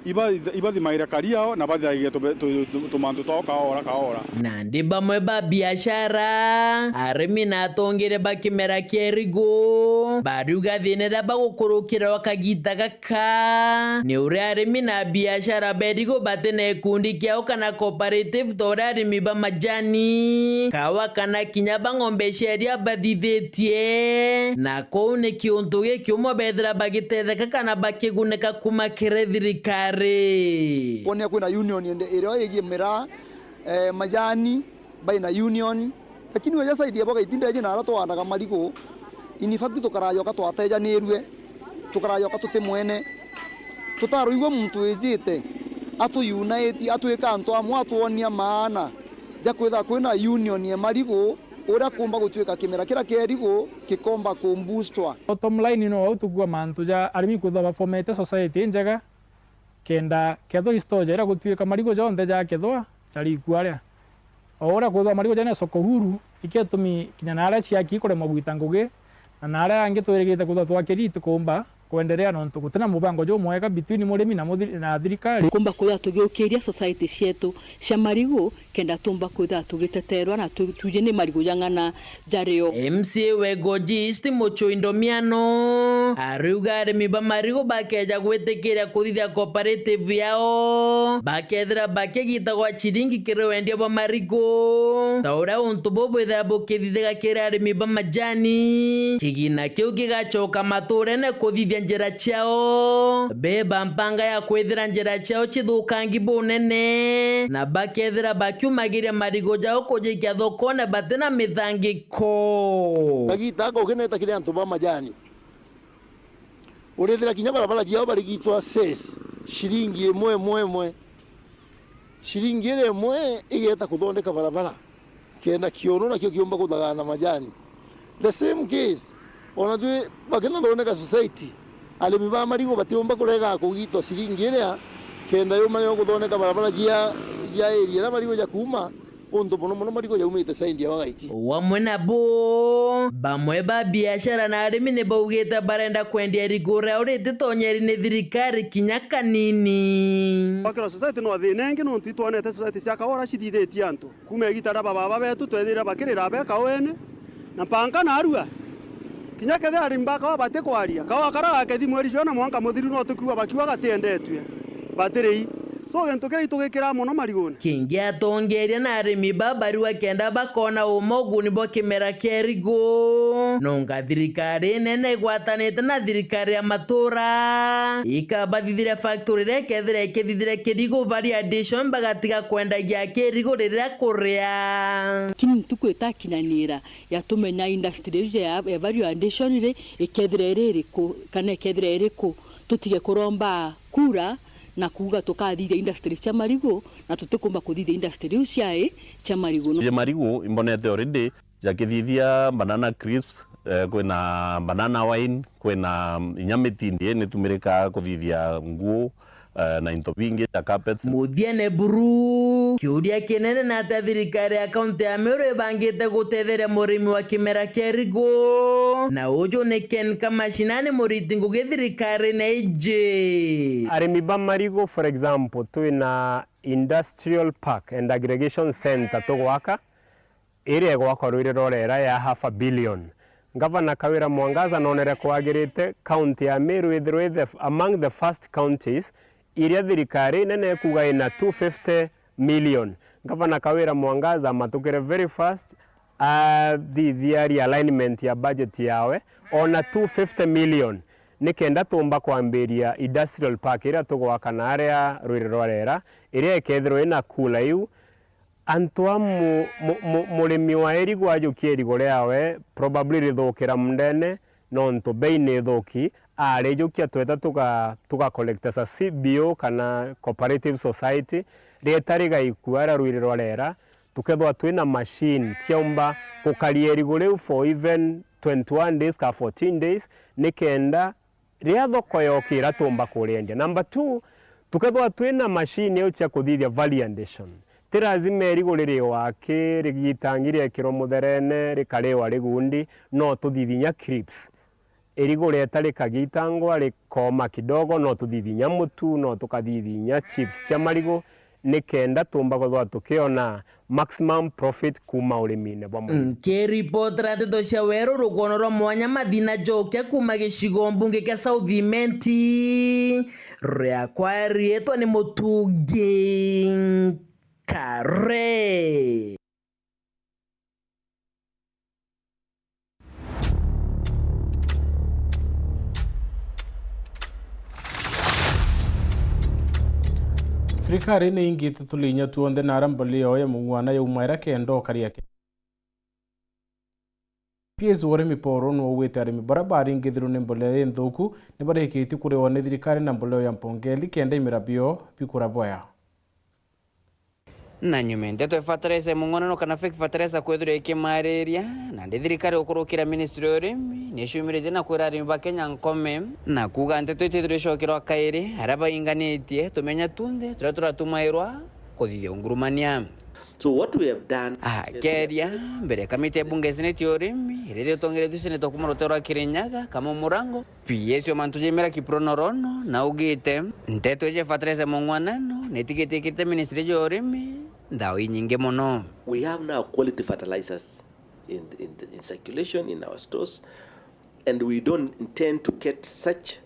iba-, ibathimaire kari yao na bathagie tube-, tu-, tu-, tumantu twao kaora kaora. Nandi bamwe ba biashara, arimi na atongeria ba kimera kia irigu, bariuga thina iria bagukurukirwa kagita gaka ni uria arimi na biashara ba irigu bati na gikundi kiao kana cooperative ta uria arimi ba majani, kawa kana kinya ba ng'ombe cia iria bathithitie, na kuu ni kiuntu gikiumwe bethira bagitetheka kana bakigunika kuma kiri thirikari. Kwonania kwina union ende-, iria igie miraa, eh, majani, baina union, lakini weja side ya bagaitinde eje na ara twaandaga marigu, in fact tukarajoka twatejanirue, tukarajoka tuti mwene, tutaruigua muntu wijite atu unite, atwika antu amwe, atwonia maana ja kwitha kwina union ya marigu, uria kumba gutwika kimera kiria kia irigu kikomba kumbustwa. Bottom line no au tukua mantu ja arimi kwithwa bafomete society injega, kenda kethwa i store ja iria gutwika marigu jonthe jakethwa jari ikua aria. O uria kwithwa marigu jari na soko huru, iketumi kinya na aria ciaki ikuremwa gwita ngugi, na na aria angi twirigite kwithwa twakiri itikumba kwenderea nontu gutina mubango jumwega between murimi na muthiri-, na thirikari. Kumba kwithwa tugiukiria society cietu cia marigu, kenda tumba kwithira tugiteteerwa na tu-, twiji ni marigu jang'ana jario. M C A wa Igoji East Muchoi Ndomiano ariuga arimi ba marigu bakeja gwitikiria kuthithia cooperative yao, bakethira bakigitagwa ciringi kiri wendia bwa marigu, ta uria untu buu bwithira bukithithika kiri arimi ba majani, kigina kiu gigacoka maturene kuthithia njira ciao. Beba mpanga ya kwithira njira ciao cithukangi bunene, na bakethira bakiumagiria marigu jao kujikia thokone bati na mithangiko. Kagita gaka ukineta kiri antu ba majani, urithira kinya barabara ciao barigitwa cess, ciringi imwe, imwe, imwe. Ciringi iria imwe igeta kuthondeka barabara, kenda kiono nakio kiumba kuthagana majani. The same case, ona twi bakinathondeka society, arimi ba marigu batiumba kurega kugitwa ciringi iria, kenda yuma niyo kuthondeka barabara cia, cia area iria marigu jakuuma, Untu mono mono marigu jaumite side ya Wagaiti. Wamwe nabo, bamwe ba biashara na arimi ni baugite barenda kwendia irigu riao rititonyeri ni thirikari kinya kanini. Bakira society no thina ingi nontu itwonete society cia Kawora cithithitie antu. Kuuma igita ria bababa betu twethire bakirira be kaweni, na mpanka narua. Kinya kethira arimi ba kawa batikwaria, kawa kara gakethi mweri jwa na mwanka muthiru no tukiuga bakiuga gatiendetue, batirei. So, gintu kiria itugikiraa mono marigune. Kingi atongeria na arimi ba barua kenda bakona uma uguni bwa kimera kia irigu. Nonga thirikari nene igwatanite na thirikari ya matura ikabathithire factory iria ikethira ikithithire kirigu value addition, bagatiga kwendagia kirigu riria kuria. Lakini ntuku itakinyanira ya tumenya industry iu ya, ya value addition ri, ikethira iri iriku, kana ikethira iriku, tutige kuromba kura na kuuga tukathithia industry cia marigu, na tutikumba kuthithia industry iu ciai cia marigu. Cia marigu imbonete already jakithithia banana crisps, eh, kwina banana wine, kwina inya mitindi ii nitumirikaa kuthithia nguo, eh, na into bingi ja carpets. Muthiene buru, kiuria kinene ni atia thirikari ya kaunti ya Meru ibangite gutetheria murimi wa kimera kia irigu? Na uju ni Ken Kamashinani, muriti ngugi thirikarine iji. Arimi ba marigu, for example, twina Industrial Park and Aggregation Centre tugwaka, iria igwakwa Ruiri rwa Rera ya half a billion. Ngavana Kawira Mwangaza nonere kwagirite kaunti ya Meru ithirwe i the, among the first counties iria thirikari nene ikuuga ina two fifty million. Ngavana Kawira Mwangaza amatukire very fast, athithia realignment ya budget yawe, ona two fifty million, nikenda tumba kwambiria industrial park iria tugwaka na aria Ruiri rwa Rera, iria ikethirwa ina kula iu. Antu a mu-, mu-, mu-, murimi wa irigu ajukia irigu riawe, probably rithukira mundene, nontu bei ni ithuki, arijukia tweta tuga, tuga collect as a C B O kana cooperative society, rieta rigaikua aria Ruiri rwa Rera, tukethwa twina machine ciaumba gukaria irigu riu for even twenty-one days ka fourteen days, nikenda riria thoko yokira tumba kuriendia. Number two, tukethwa twina machine iu cia kuthithia value addition. Ti lazima irigu ririwa aki, rigitangi riekirwa mutherene, rikariwa rigundi, no tuthithia inya crisps. Irigu rieta rikagitangwa, rikoma kidogo, no tuthithia inya mutu, no tukathithia inya chips cia marigu, nikenda tumba kwithirwa tukiona maximum profit kuuma urimine bwa murimi. Nkiripotera nteto cia weru rugono rwa mwanya Mathina Njokia kuuma gicigo mbunge kia South Imenti, riakwa riitwa ni Mutungi Kare. Thirikari ni ingite tuli inya tuonthe na ara mbolea ya mung'wana yauma ira kenda ukari yake. P S wa urimi Paul Rono augite arimi baria baringithirwe ni mbolea inthuku ni barikitie kuriwa ni thirikari na mbolea ya mpongeli kenda imera bio bikura bwea. Na nyuma nteto ya fertilizer ya mung'onano kana fake fertilizer kwithirwa ikimariria, nandi thirikari gukurukira ministry ya urimi ni ciumiritie na kwira arimi ba Kenya nkome, na kuuga nteto itithirwa icokerwa kairi aria bainganitie tumenya tunthe turia turatumairwa kuthithia ungurumania. So what we have done is we have akeria mbere ya kamiti ya bunge ya seneti ya urimi iria itongeretue seneta kuuma rutere rwa Kirinyaga, Kamau Murango, P S wa mantu ja imera Kiprono Rono naugite nteto iji ya fertilizer ya mung'wanano nitigite ikirite ministry ya urimi nthaao inyingi mono. We have now quality fertilizers in, in, in circulation in our stores, and we don't intend to get such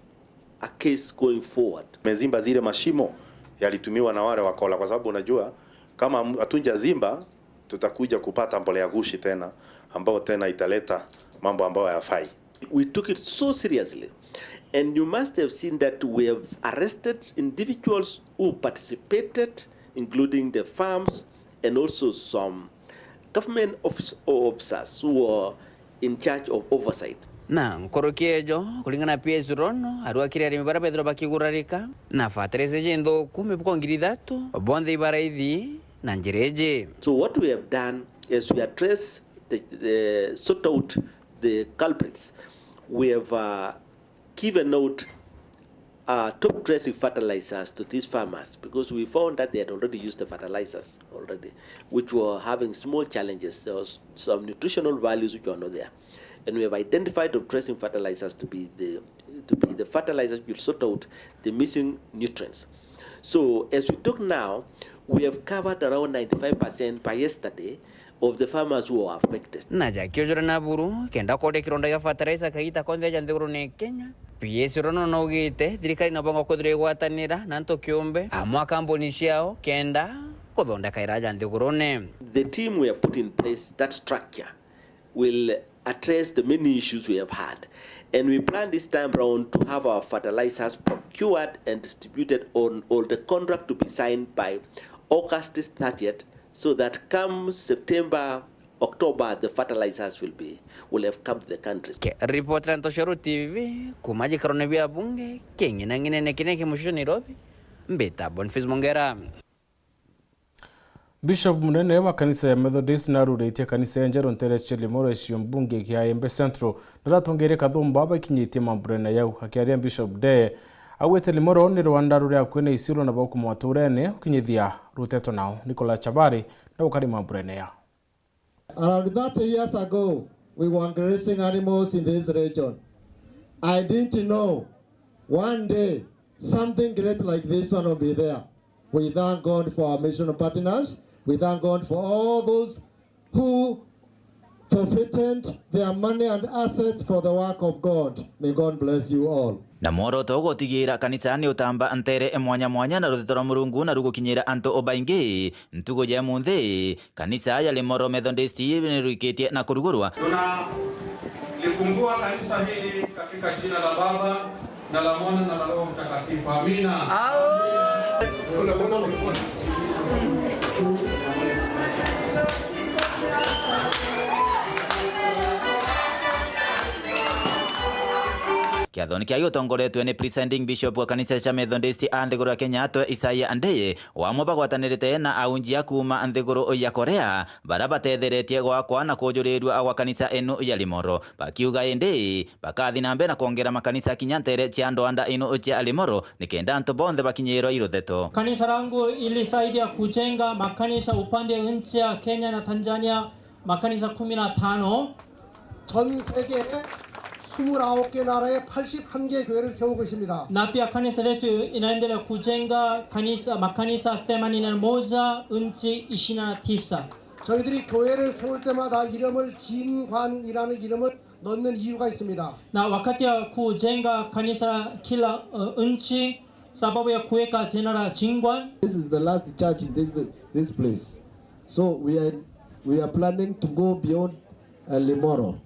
a case going forward. Tumezimba zile mashimo yalitumiwa na wale wakola, kwa sababu unajua kama hatunjazimba tutakuja kupata mbolea gushi tena, ambao tena italeta mambo ambayo hayafai. We took it so seriously, and you must have seen that we have arrested individuals who participated, including the farms and also some government office-, officers who were in charge of oversight. Na nkuruki ejo, kuringana na P S Rono, arua kiri arimi baria bethirwa bakigurarika na fertilizer iji nthuku, mifuko ngiri ithatu, bonthe ibaraithi na njira iji. So what we have done is we address the, the, sort out the culprits. We have, uh, given out uh, top dressing fertilizers to these farmers, because we found that they had already used the fertilizers already, which were having small challenges. There was some nutritional values which were not there. And we have identified top dressing fertilizers to be the, to be the fertilizers which will sort out the missing nutrients. So as we talk now, we have covered around ninety-five percent by yesterday of the farmers who are affected. Na jakiujura na buru kenda kuria kironda gia fertilizer kaita konthe ja nthigurune Kenya. P S Rono naugite thirikari nabonga kwithirwa igwatanira na antu kiumbe amwe a kambuni ciao kenda kuthondeka iraja nthigurune. The team we have put in place, that structure, will address the many issues we have had. And we plan this time round to have our fertilizers procured and distributed on all the contract to be signed by August thirtieth, so that come September, October, the fertilizers will be, will have come to the country. Ke-, ripoti ya Ntoshoro T V, kuma jikarone bia bunge, king'inang'inene kinene ki mucicio Nairobi, mbita Boniface Mongera. Bishop munene wa kanisa ya Methodist naruritie kanisa ya Njeru ntere cia Limuru, icigo mbunge kia Embu Central, naratongeire kathumba bakinyitie mamburene yau. Akiaria Bishop Ndee, augite Limuru ni rwanda ruria kwina isiro na bauku mwaturene ukinyithia ruteto nao. Nicholas Chabari na ukari mamburene yao. Around thirty years ago, we were grazing animals in this region. I didn't know one day something great like this one will be there. We thank God for our mission partners. We thank God for all those who forfeited their money and assets for the work of God. May God bless you all. Na mworoto gutigira kanisa ni utamba ntere mwanya mwanya na ruteto rwa Murungu na rugukinyira antu o baingi. Ntugu ya munthi, kanisa ya Limuru Methodist ni rwikitie na kurugurwa. Tunalifungua kanisa hili katika jina la Baba, na la Mwana, na la Roho Mtakatifu. Amina. Kiathoni kiu gitongoretwe ni Presiding Bishop wa kanisa cia Methodist a nthiguru ya Kenya, atwe Isaiah Ndee, o amwe bagwatanirite na aunjia kuuma nthiguru ya Korea, baria batetheretie gwakwa na kujurirua gwa kanisa inu ya Limuru, bakiuga indi bakathi na mbere na kwongera makanisa kinya ntere cia ndwanda inu cia Limuru, nikenda antu bonthe bakinyirwe i rutheto. Kanisa langu ilisaidia kujenga makanisa upande nchi ya Kenya na Tanzania, makanisa kumi na tano. 전 세계에 이십구 개 나라에 팔십일 개 교회를 세우고 있습니다. Na pia kanisa letu inaendelea kujenga kanisa, makanisa themanini na moja nchi ishirini na tisa. 저희들이 교회를 세울 때마다 이름을 진관이라는 이름을 넣는 이유가 있습니다. Na wakati ya kujenga kanisa kila, uh, nchi, sababu ya kuweka jina la Jingwan. This is the last church in this, this place. So we are, we are planning to go beyond, uh, Limuru.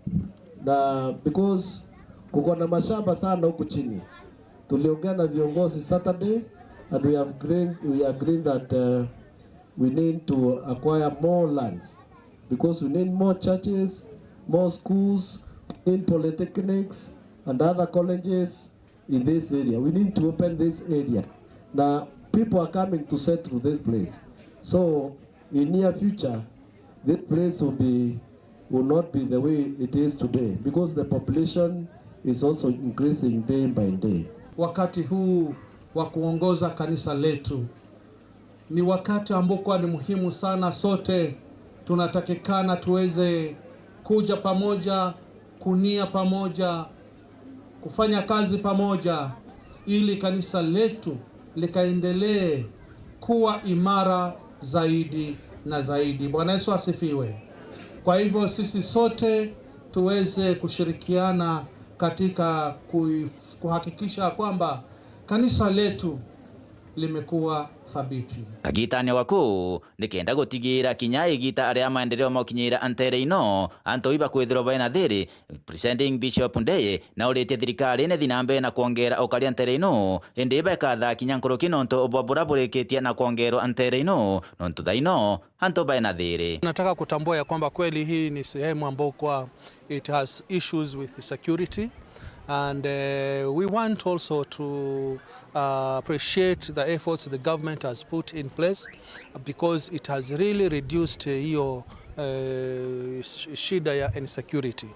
Na because kuko na mashamba sana huku chini. Tuliongea na viongozi Saturday and we have agreed, we agreed that, uh, we need to acquire more lands because we need more churches, more schools, in polytechnics and other colleges in this area. We need to open this area. Now, people are coming to settle this place. So, in near future, this place will be, will not be the way it is today because the population is also increasing day by day. Wakati huu wa kuongoza kanisa letu, ni wakati ambao kwa ni muhimu sana, sote tunatakikana tuweze kuja pamoja, kunia pamoja, kufanya kazi pamoja, ili kanisa letu likaendelee kuwa imara zaidi na zaidi. Bwana Yesu asifiwe. Kwa hivyo sisi sote tuweze kushirikiana katika kuif-, kuhakikisha kwamba kanisa letu limekuwa thabiti. Kagitania gaku nikenda gutigira kinya igita aria maendeleo mokinyira ntere ino, antu iba kwithirwa baina thiri. Presiding Bishop Ndee nauritie thirikari nithi na mbere na kwongera ukaria ntere ino, indi iba ikathaa kinya nkuruki nontu bwa bura burikitie na kwongerwa ntere ino, nontu thaa ino antu baina thiri. Nataka kutambua ya kwamba kweli hii ni sehemu ambayo kwa it has issues with security, and, uh, we want also to, uh, appreciate the efforts the government has put in place because it has really reduced, uh, hiyo, uh, sh-, shida ya insecurity.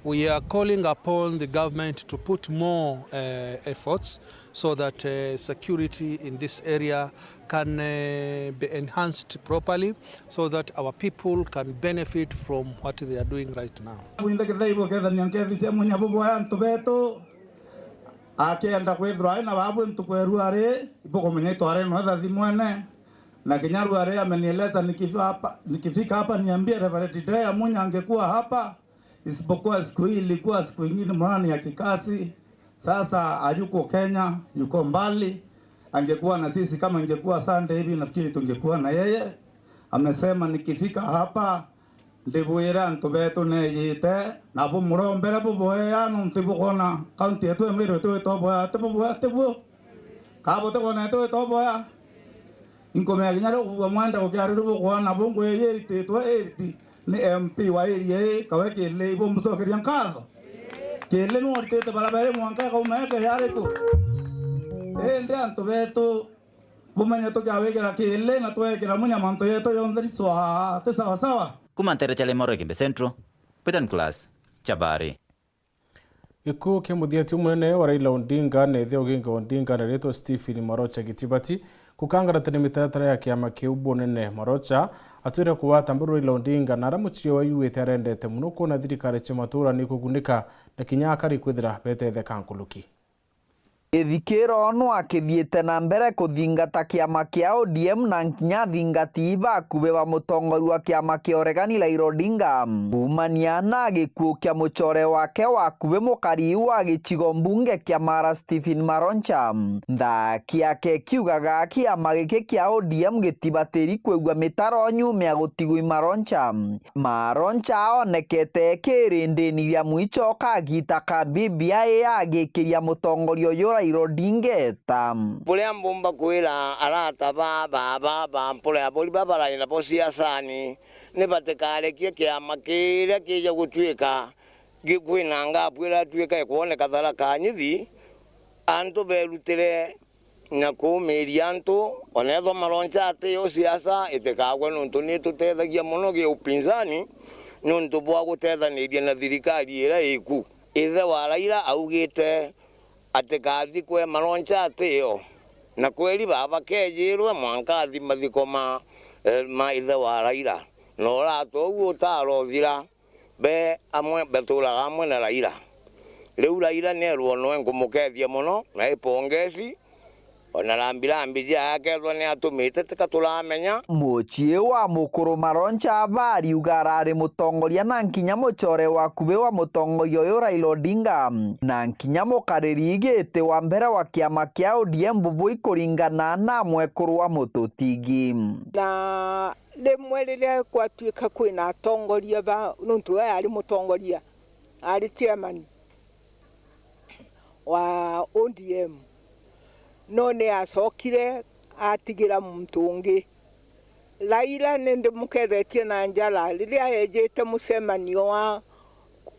We are calling upon the government to put more, uh, efforts so that, uh, security in this area can, uh, be enhanced properly so that our people can benefit from what they are doing right now. Bwinthe kithei bukethania nkethi cia munya buboya antu betu. Akienda kwithirwa ai na babu ntuku ya ruari, ibukumenya itware no thathimwene. Na kinya ruari amenieleza nikifika hapa, nikifika hapa niambie Reverend Dea Munya angekuwa hapa. Isipokuwa siku hii ilikuwa siku ingine, maana ni ya kikazi. Sasa hayuko Kenya, yuko mbali. Angekuwa na sisi, kama ingekuwa Sunday hivi, nafikiri tungekuwa na yeye. Amesema nikifika hapa, ndibwire antu betu neeyite, na bumurombere buboea, nontu ibukona kaunti yetu ya Meru itwite oboea, ti buboea, ti bu? Ka butikona itwite oboea? Inkumenya kinya riu kubua mwenda gukiariri bukwona bungwe irititwe iriti ni M P wa area ii, kawe Kili, ibumucokeria nkatho. Kili nu uritite barabara ii mwanka ikauma eke yariku? Indi antu betu, bumenye tukiawigira Kili na twekira Munya mantu yetu yonthe ri swaa, ti sawa sawa? Kuma ntere cia Limuru Igembe Central, Peter Nicholas, Chabari. Gikuo kia muthiati umunene wa Raila Odinga na ithe Oginga Odinga na ritwa Stephen Marocha Gitibati gukangaratania mitaratara ya kiama kiu bunene. Marocha atwire kugwata mbaru Raila Odinga na aria muciari wa yuite arendete muno kwona thirikari cia matura ni kugunika na kinya akari kwithira betetheka nkuruki. Githikiro no akithiite na mbere kuthingata kiama kia O D M na nkinya athingati bakubi ba mutongoria wa kiama kia uregani Raila Odinga. Kuumania na gikuu kia mucore wake wakubi mukari wa gicigo mbunge kia Mara Stephen Maroncha, nthaki yake ikiugaga kiama giki kia O D M gitibatiri kwigua mitaro nyuma ya gutigwa i Maroncha. Maroncha aonekete kirindini ria mwicho kagita ka B B I agikiria mutongoria uyu Raila Odinga eta. Buria mbumba kwira arata ba baaba ba mpura ya bori babarai nabo siasani, ni batikarekie kiama kiria kija gutuika gi-, kwina ngapu iria atuika ikwoneka Tharaka Nithi, antu berutire na kuumiiria antu, ona ethwa Maroncha ati yo siasa itikagwe, nontu ni itutethagia mono gi upinzani, nontu bwa gutethaniria na thirikari iria iku. Ithe wa Raila augite atikathikwe Maroncha ati yo, na kweri baaba kejirwe mwanka athi mathiko ma, eh, ma ithe wa Raila. Na urata uu utarothira, be amwe baturaga amwe na Raila. Riu Raila nierwa noe nkumukethia mono, na i pongezi, ona rambirambi jia akethwa ni atumite, tika turamenya. Mucii wa mukuru Maroncha bariuga arari mutongoria na nkinya mucore wakubi wa mutongoria uyu Raila Odinga, na nkinya mukariri giti wa mbere wa kiama kia O D M Bubui kuringana na mwekuru wa Mututingi. Na rimwe riria gwatuika kwina atongoria ba, nontu we ari mutongoria, ari chairman wa O D M, no ni acokire atigira muntu ungi. Raila ni ndimukethetie na njara riria ejite mucemanio wa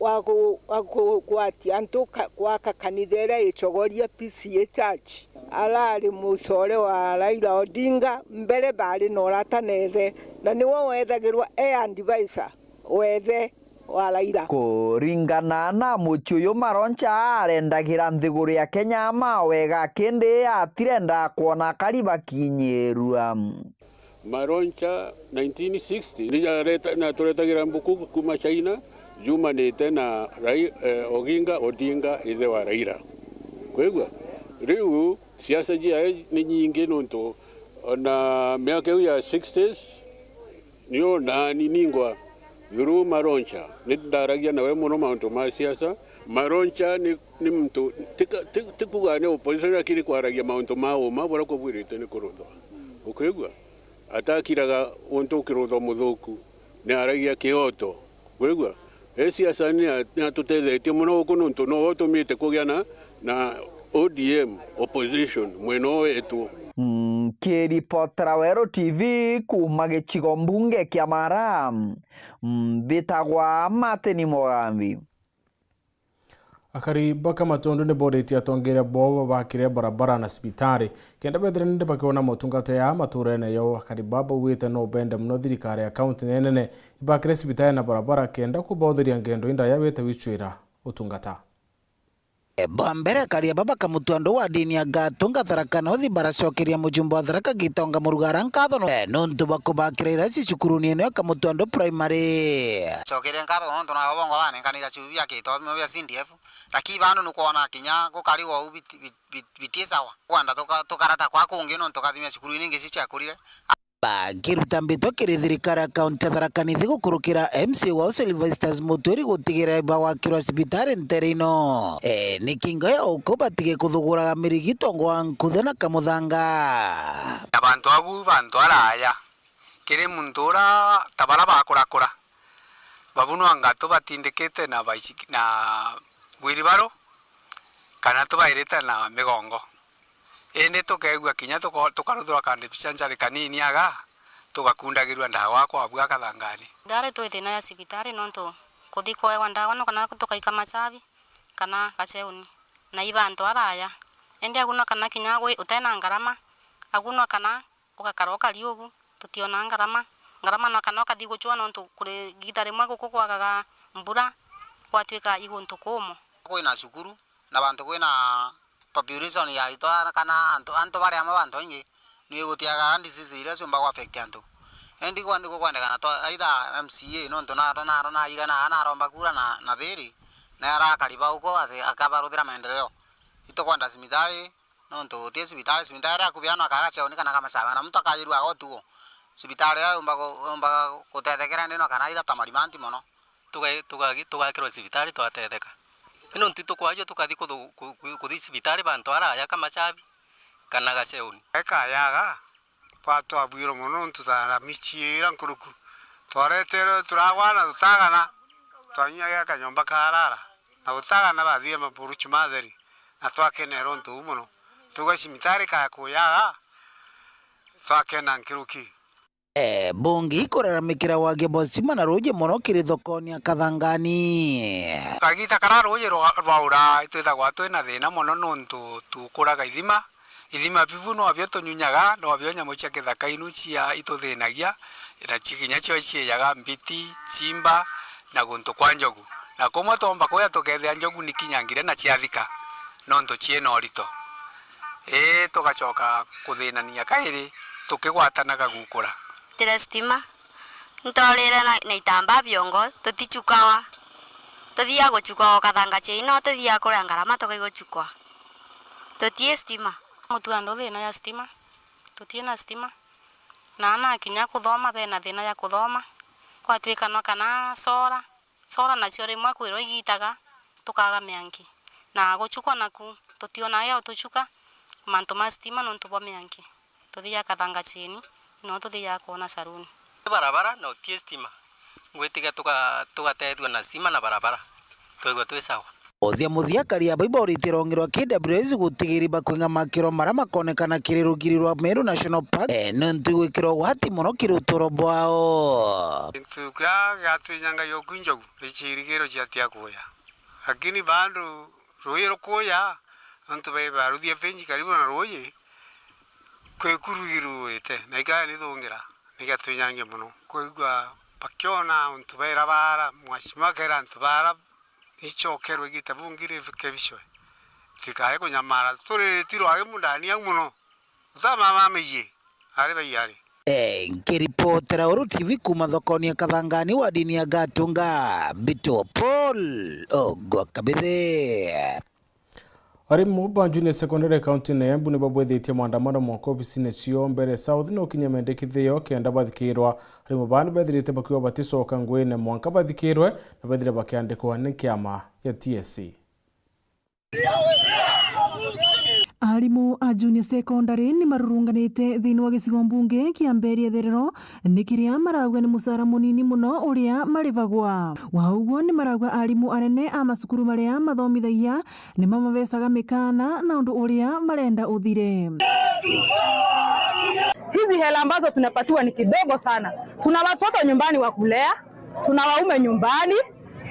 wa ku-, wa kugwatia antu ka-, gwaka kanitha iria icogoria P C A Church. Arari mucore wa Raila Odinga, mbere bari na urata na ithe, na niwe wethagirwa e advisor wa ithe wa Raila. Kuringana na mucii uyu, Maroncha arendagira nthiguru ya Kenya mawega, kindi atirenda kwona akari bakinyirua. Maroncha nineteen sixty ni jareta-, na turetagira mbuku kuma China, jumanite na Rai-, eh, Oginga Odinga, ithe wa Raila. Kwigua? Riu siasa jiae ni nyingi, nontu ona miaka iu ya sixties, nio nani ningwa through Maroncha, ni ndaragia nawe mono mauntu ma siasa. Maroncha ni, ni muntu, ti ka-, ti, ti kuga ni opposition, lakini kwaragia mauntu ma uma, buria kubwirite ni kuruthwa. Ukwigua? Atakiraga untu ukiruthwa muthuku, ni aragia kioto. Wigua? E siasa ni a-, ni atutethetie mono guku, nontu nowe utumite kugia na, na O D M opposition mwena uyu wetu. Nkiripotera Weru T V kuuma gicigo mbunge kia Mara, mbitagwa Martin Mugambi. Akari ba Kamatuandu ni boritie atongeria bao babakire barabara na cibitari kenda bethire nindi bakiona motungata ya maturene yao. Akari baba baugite no bende mono thirikari ya kaunti nenene ibakire cibitari na barabara kenda kubauthiria ngendo indaya bete gwicwira utungata. Bwa mbere, akari aba ba Kamutwandu wa dini ya Gatunga Tharaka North baracokeria mujumbe wa Tharaka Gitonga Murugara nkatho no-, eh, nontu bwa kubakira irasi cukuruni ino ya Kamutwandu Primary. Cokeria nkatho nontu nabo bongo banenkanira ciubi bia githomo bia C D F, lakini bandu nukwona kinya gukarigwa uu biti-, biti-, biti-, bitie sawa. Kwenda tuka-, tukarata kwa kungi nontu kathimia cukuruni ingi ici ciakurire. Bakiruta mbitwa kiri thirikari ya kaunti ya Tharaka Nithi gukurukira M C A wao Sylvester Mutwiri gutigira bagwakirwa cibitari ntere ino. E, ni kingo ya uko batige kuthuguraga mirigito ngwa nkutha na kamuthanga. Abantu abu, bantu araya, kiri muntu ura ta bara bakurakura, babu no anga tubatindikite na baiciki-, na wheelbarrow, kana tubairite na migongo. Indi tukeegua kinya tuko-, tukaruthirwa kandibicanjari kanini aga, tugakundagirua ndawa kwa bua kathangani. Ndari twi thina ya cibitari nontu kuthi kwewa ndawa no kana tukaika Machabi kana Gacheuni, na iba antu araya. Indi agunwa kana kinya gwi-, utena ngarama, agunwa kana ugakara ukari ugu, tutionaa ngarama. Ngarama no kana ukathi gucwa nontu kuri giita rimwe guku gwagaga mbura, gwatwika iguntu kumo. Kwina cukuru, na bantu kwina population ya aritwa kana antu, antu baria amwe bantu baingi, ni gutiaga disease iria ciumba ku affect antu. Indi kwa ndiko kwendekana to, either M C A nontu naro, naro naira na naromba kura na, na thiri, na arakari ba uko athi-, akabaruthira maendeleo. Itukwenda cibitari, nontu guti cibitari, cibitari akubianwa kaga ceoni kana kamacawe, na muntu akajirua agotuo. Cibitari ya yumba gu-, yumba gutethekera ndi no kana either ta marimanti mono. Tuga-, tuga-, tugakirwa cibitari twatetheka. Ino ntu itukwajua tukathi kuthu-, ku-, ku-, kuthi cibitari bantu araya ka Machabi kana Gaceuni. Ekayaga, bwatwabwirwe mono nontu ta rami ciira nkuruku. Twareterwe turagwana tutagana, twanyuaga kanyomba karara, na gutagana bathire maburuchu matheri, na twakenera untu uu mono. Tuga cibitari kaya kuyaga, twakena nkuruki. Eh, bungi kuraramikira wagia bwa stima na ruuji mono kiri thokoni ya Kathangani. Kagiita karia ruuji rwa-, rwaura, itwithagwa twina thiina mono nontu tukuraga ithima. Ithima bibu nobio tunyunyaga, nobio nyamu cia kithaka inu cia ituthinagia, na ci-, kinya cio ciijaga mbiti, cimba, na guntu kwa njogu. Na kumwe twomba kuya tukethia njogu nikinyangire na ciathika, nontu ciina urito. Ii, tugacoka kuthinania kairi, tukigwatanaga gukura. Tire stima, ntorire na, na itambaa biongo, tutichukawa. Tuthiaga guchukwa o kathanga ciino, tuthiaga kuria ngarama tukaiguchukwa. Tutii stima. Mutuga ndo thina ya stima, tutii na stima. Na ana kinya kuthoma, bena thina ya kuthoma. Gwatwika no kana sora, sora nacio rimwe kwirwa igitaga, tukaga mianki. Na guchukwa naku, tutionaga gia utuchuka mantu ma stima nontu bwa mianki. Tuthiaga Kathanga Chini, no tuthiaga kwona saruni. Barabara na utie stima. Ngwitikia tuga-, tugatethua na stima na barabara. Twaigua twi sawa. Uthia muthia, akari aba ibaurite rwongi rwa K W S gutigiri bakwinga makiro mara makonekana kiri rugiri rwa Meru National Park, eh, nontu igwikirwa ugwati mono kiri uturo bwao. Gintu kia giatwinyangagia uku njogu, ni ciirigiro ciatia kuya. Lakini bandu ruuji rukuya, nontu bai baruthia fenji karibu na ruuji, kwi kurugi ruurite, na ikaya nithungira, nigatwinyangia mono. Kwigua bakiona untu baira baara, mwashima akera antu baara, nicokerwe igita bungi rikebicwe. Tikae kunyamara, tuririti rwagi mundani au mono. Utamamamirie, ari bai ari. Eh, nkiripotera Uru T V kuuma thokoni ya Kathangani wadini ya Gatunga, Mbitwa Paul Ogwa Kabithe. Arimu ba Junior Secondary kaunti-ini ya Embu ni babwithitie maandamano mwanka obisine cio Mbeere South ni ukinyia mendekithio kenda bathikirwa. Arimu baa ni bethirite bakiuga baticoka nguine mwanka bathikirwe na bethire bakiandikwa ni kiama ya T S C. Arimu a Junior Secondary ni marurunganite thiini wa gicigo mbunge kia Mbeere Itherero, ni kiria marauga ni mucara munini mono uria marivagwa. Wa uguo, ni marauga arimu anene a macukuru maria mathomithagia ni mamabecaga mikaana na undu uria marenda uthire. Hizi hela ambazo tunapatiwa ni kidogo sana. Tuna watoto nyumbani wa kulea, tuna waume nyumbani,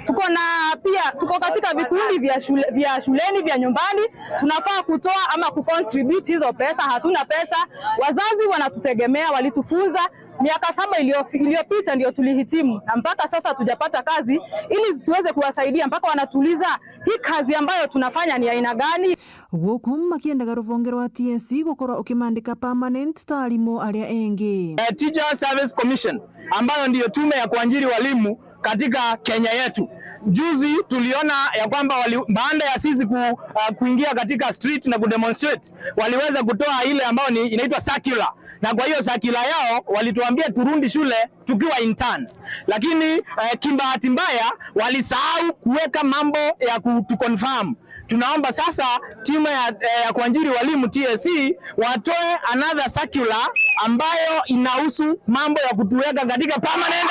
Tuko na pia, tuko katika vikundi vya shule, vya shuleni, vya nyumbani, tunafaa kutoa ama kucontribute hizo pesa, hatuna pesa. Wazazi wanatutegemea, walitufunza miaka saba ilio-, iliyopita ndio tulihitimu, na mpaka sasa tujapata kazi ili tuweze kuwasaidia, mpaka wanatuuliza, "Hii kazi ambayo tunafanya ni aina gani?" Guku makiendaga ruvonge rwa T S C gukorwa ukimandika permanent ta arimu aria engi. Eh, Teacher Service Commission, ambayo ndiyo tume ya kuajiri walimu katika Kenya yetu. Juzi tuliona ya kwamba wali-, baada ya sisi ku-, uh, kuingia katika street na kudemonstrate, waliweza kutoa ile ambayo ni, inaitwa circular. Na kwa hiyo circular yao walituambia turudi shule tukiwa interns. Lakini, eh, kibahati mbaya walisahau kuweka mambo ya ku-, to confirm. Tunaomba sasa timu ya, eh, ya kuajiri walimu T S C watoe another circular ambayo inahusu mambo ya kutuweka katika permanent.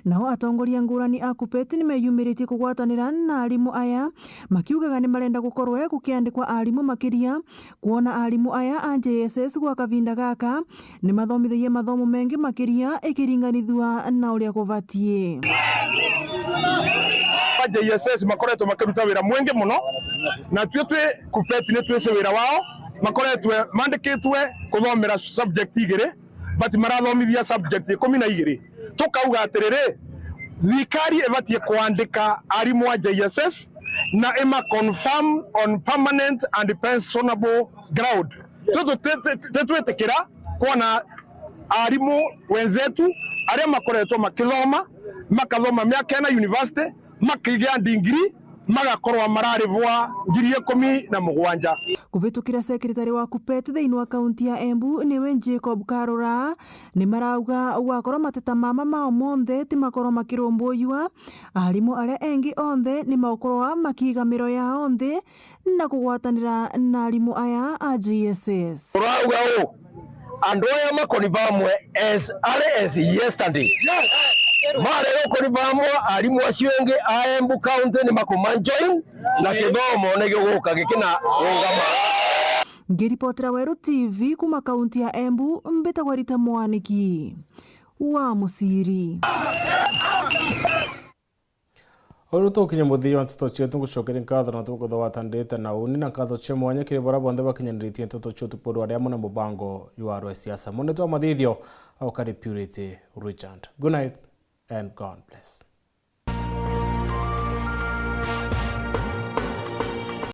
Nao atongoria ngurani a KUPPET nimeyumiritie kugwatanira na arimu aya, makiugaga nimarenda gukorwe gukiandikwa arimu makiria, kwona arimu aya a J S S gwa kavinda gaka nimathomithirie mathomo mengi makiria ikiringanithua na uria kubatie. Ba J S S makoretwo makiruta wira mwingi muno, na tui twi KUPPET ni twisi wira wao. Makoretwe mandikitwe kuthomera subject igiri, but marathomithia subject ikumi na igiri. Tukauga atiriri, thirikari ibatie kuandika arimu a J S S na ima confirm on permanent and pensionable ground. Twi-, twi-, twi-, titwitikira kwona arimu wenzetu aria makoretwo makithoma, makathoma miaka ina university, makigia ndigiri, magakorwa mararivwa ngiri ikumi na mugwanja. Kuvitukira secretary wa KUPPET thiini wa kaunti ya Embu, niwe Jacob Karura, nimarauga gwakorwa mateta mama mao monthe ti makorwa makirumbuuyua, arimu aria engi onthe nimaukorwa makiiga miro yao nthi na kugwatanira na arimu aya a J S S. Urauga u, andu aya makonifamwe as early as yesterday. Marega ukonifamwa, arimu acio engi a Embu County ni makuma join, na kithomo ni giguka gikina ungama. Ngiripotera Weru T V kuma kaunti ya Embu, mbitagwa Rita Mwaniki wa Muciri. Uru tukinye muthia wa nteto cietu, ngucokeria nkatho na tukwithwa watandite na uni, na nkatho cia mwanya kiri baria bonthe bakinyaniritie nteto cia utuku bwa riu aria amwe na mubango jwa rwa siasa. Munene wa mathithio, ukari Purity Richard. Good night and God bless.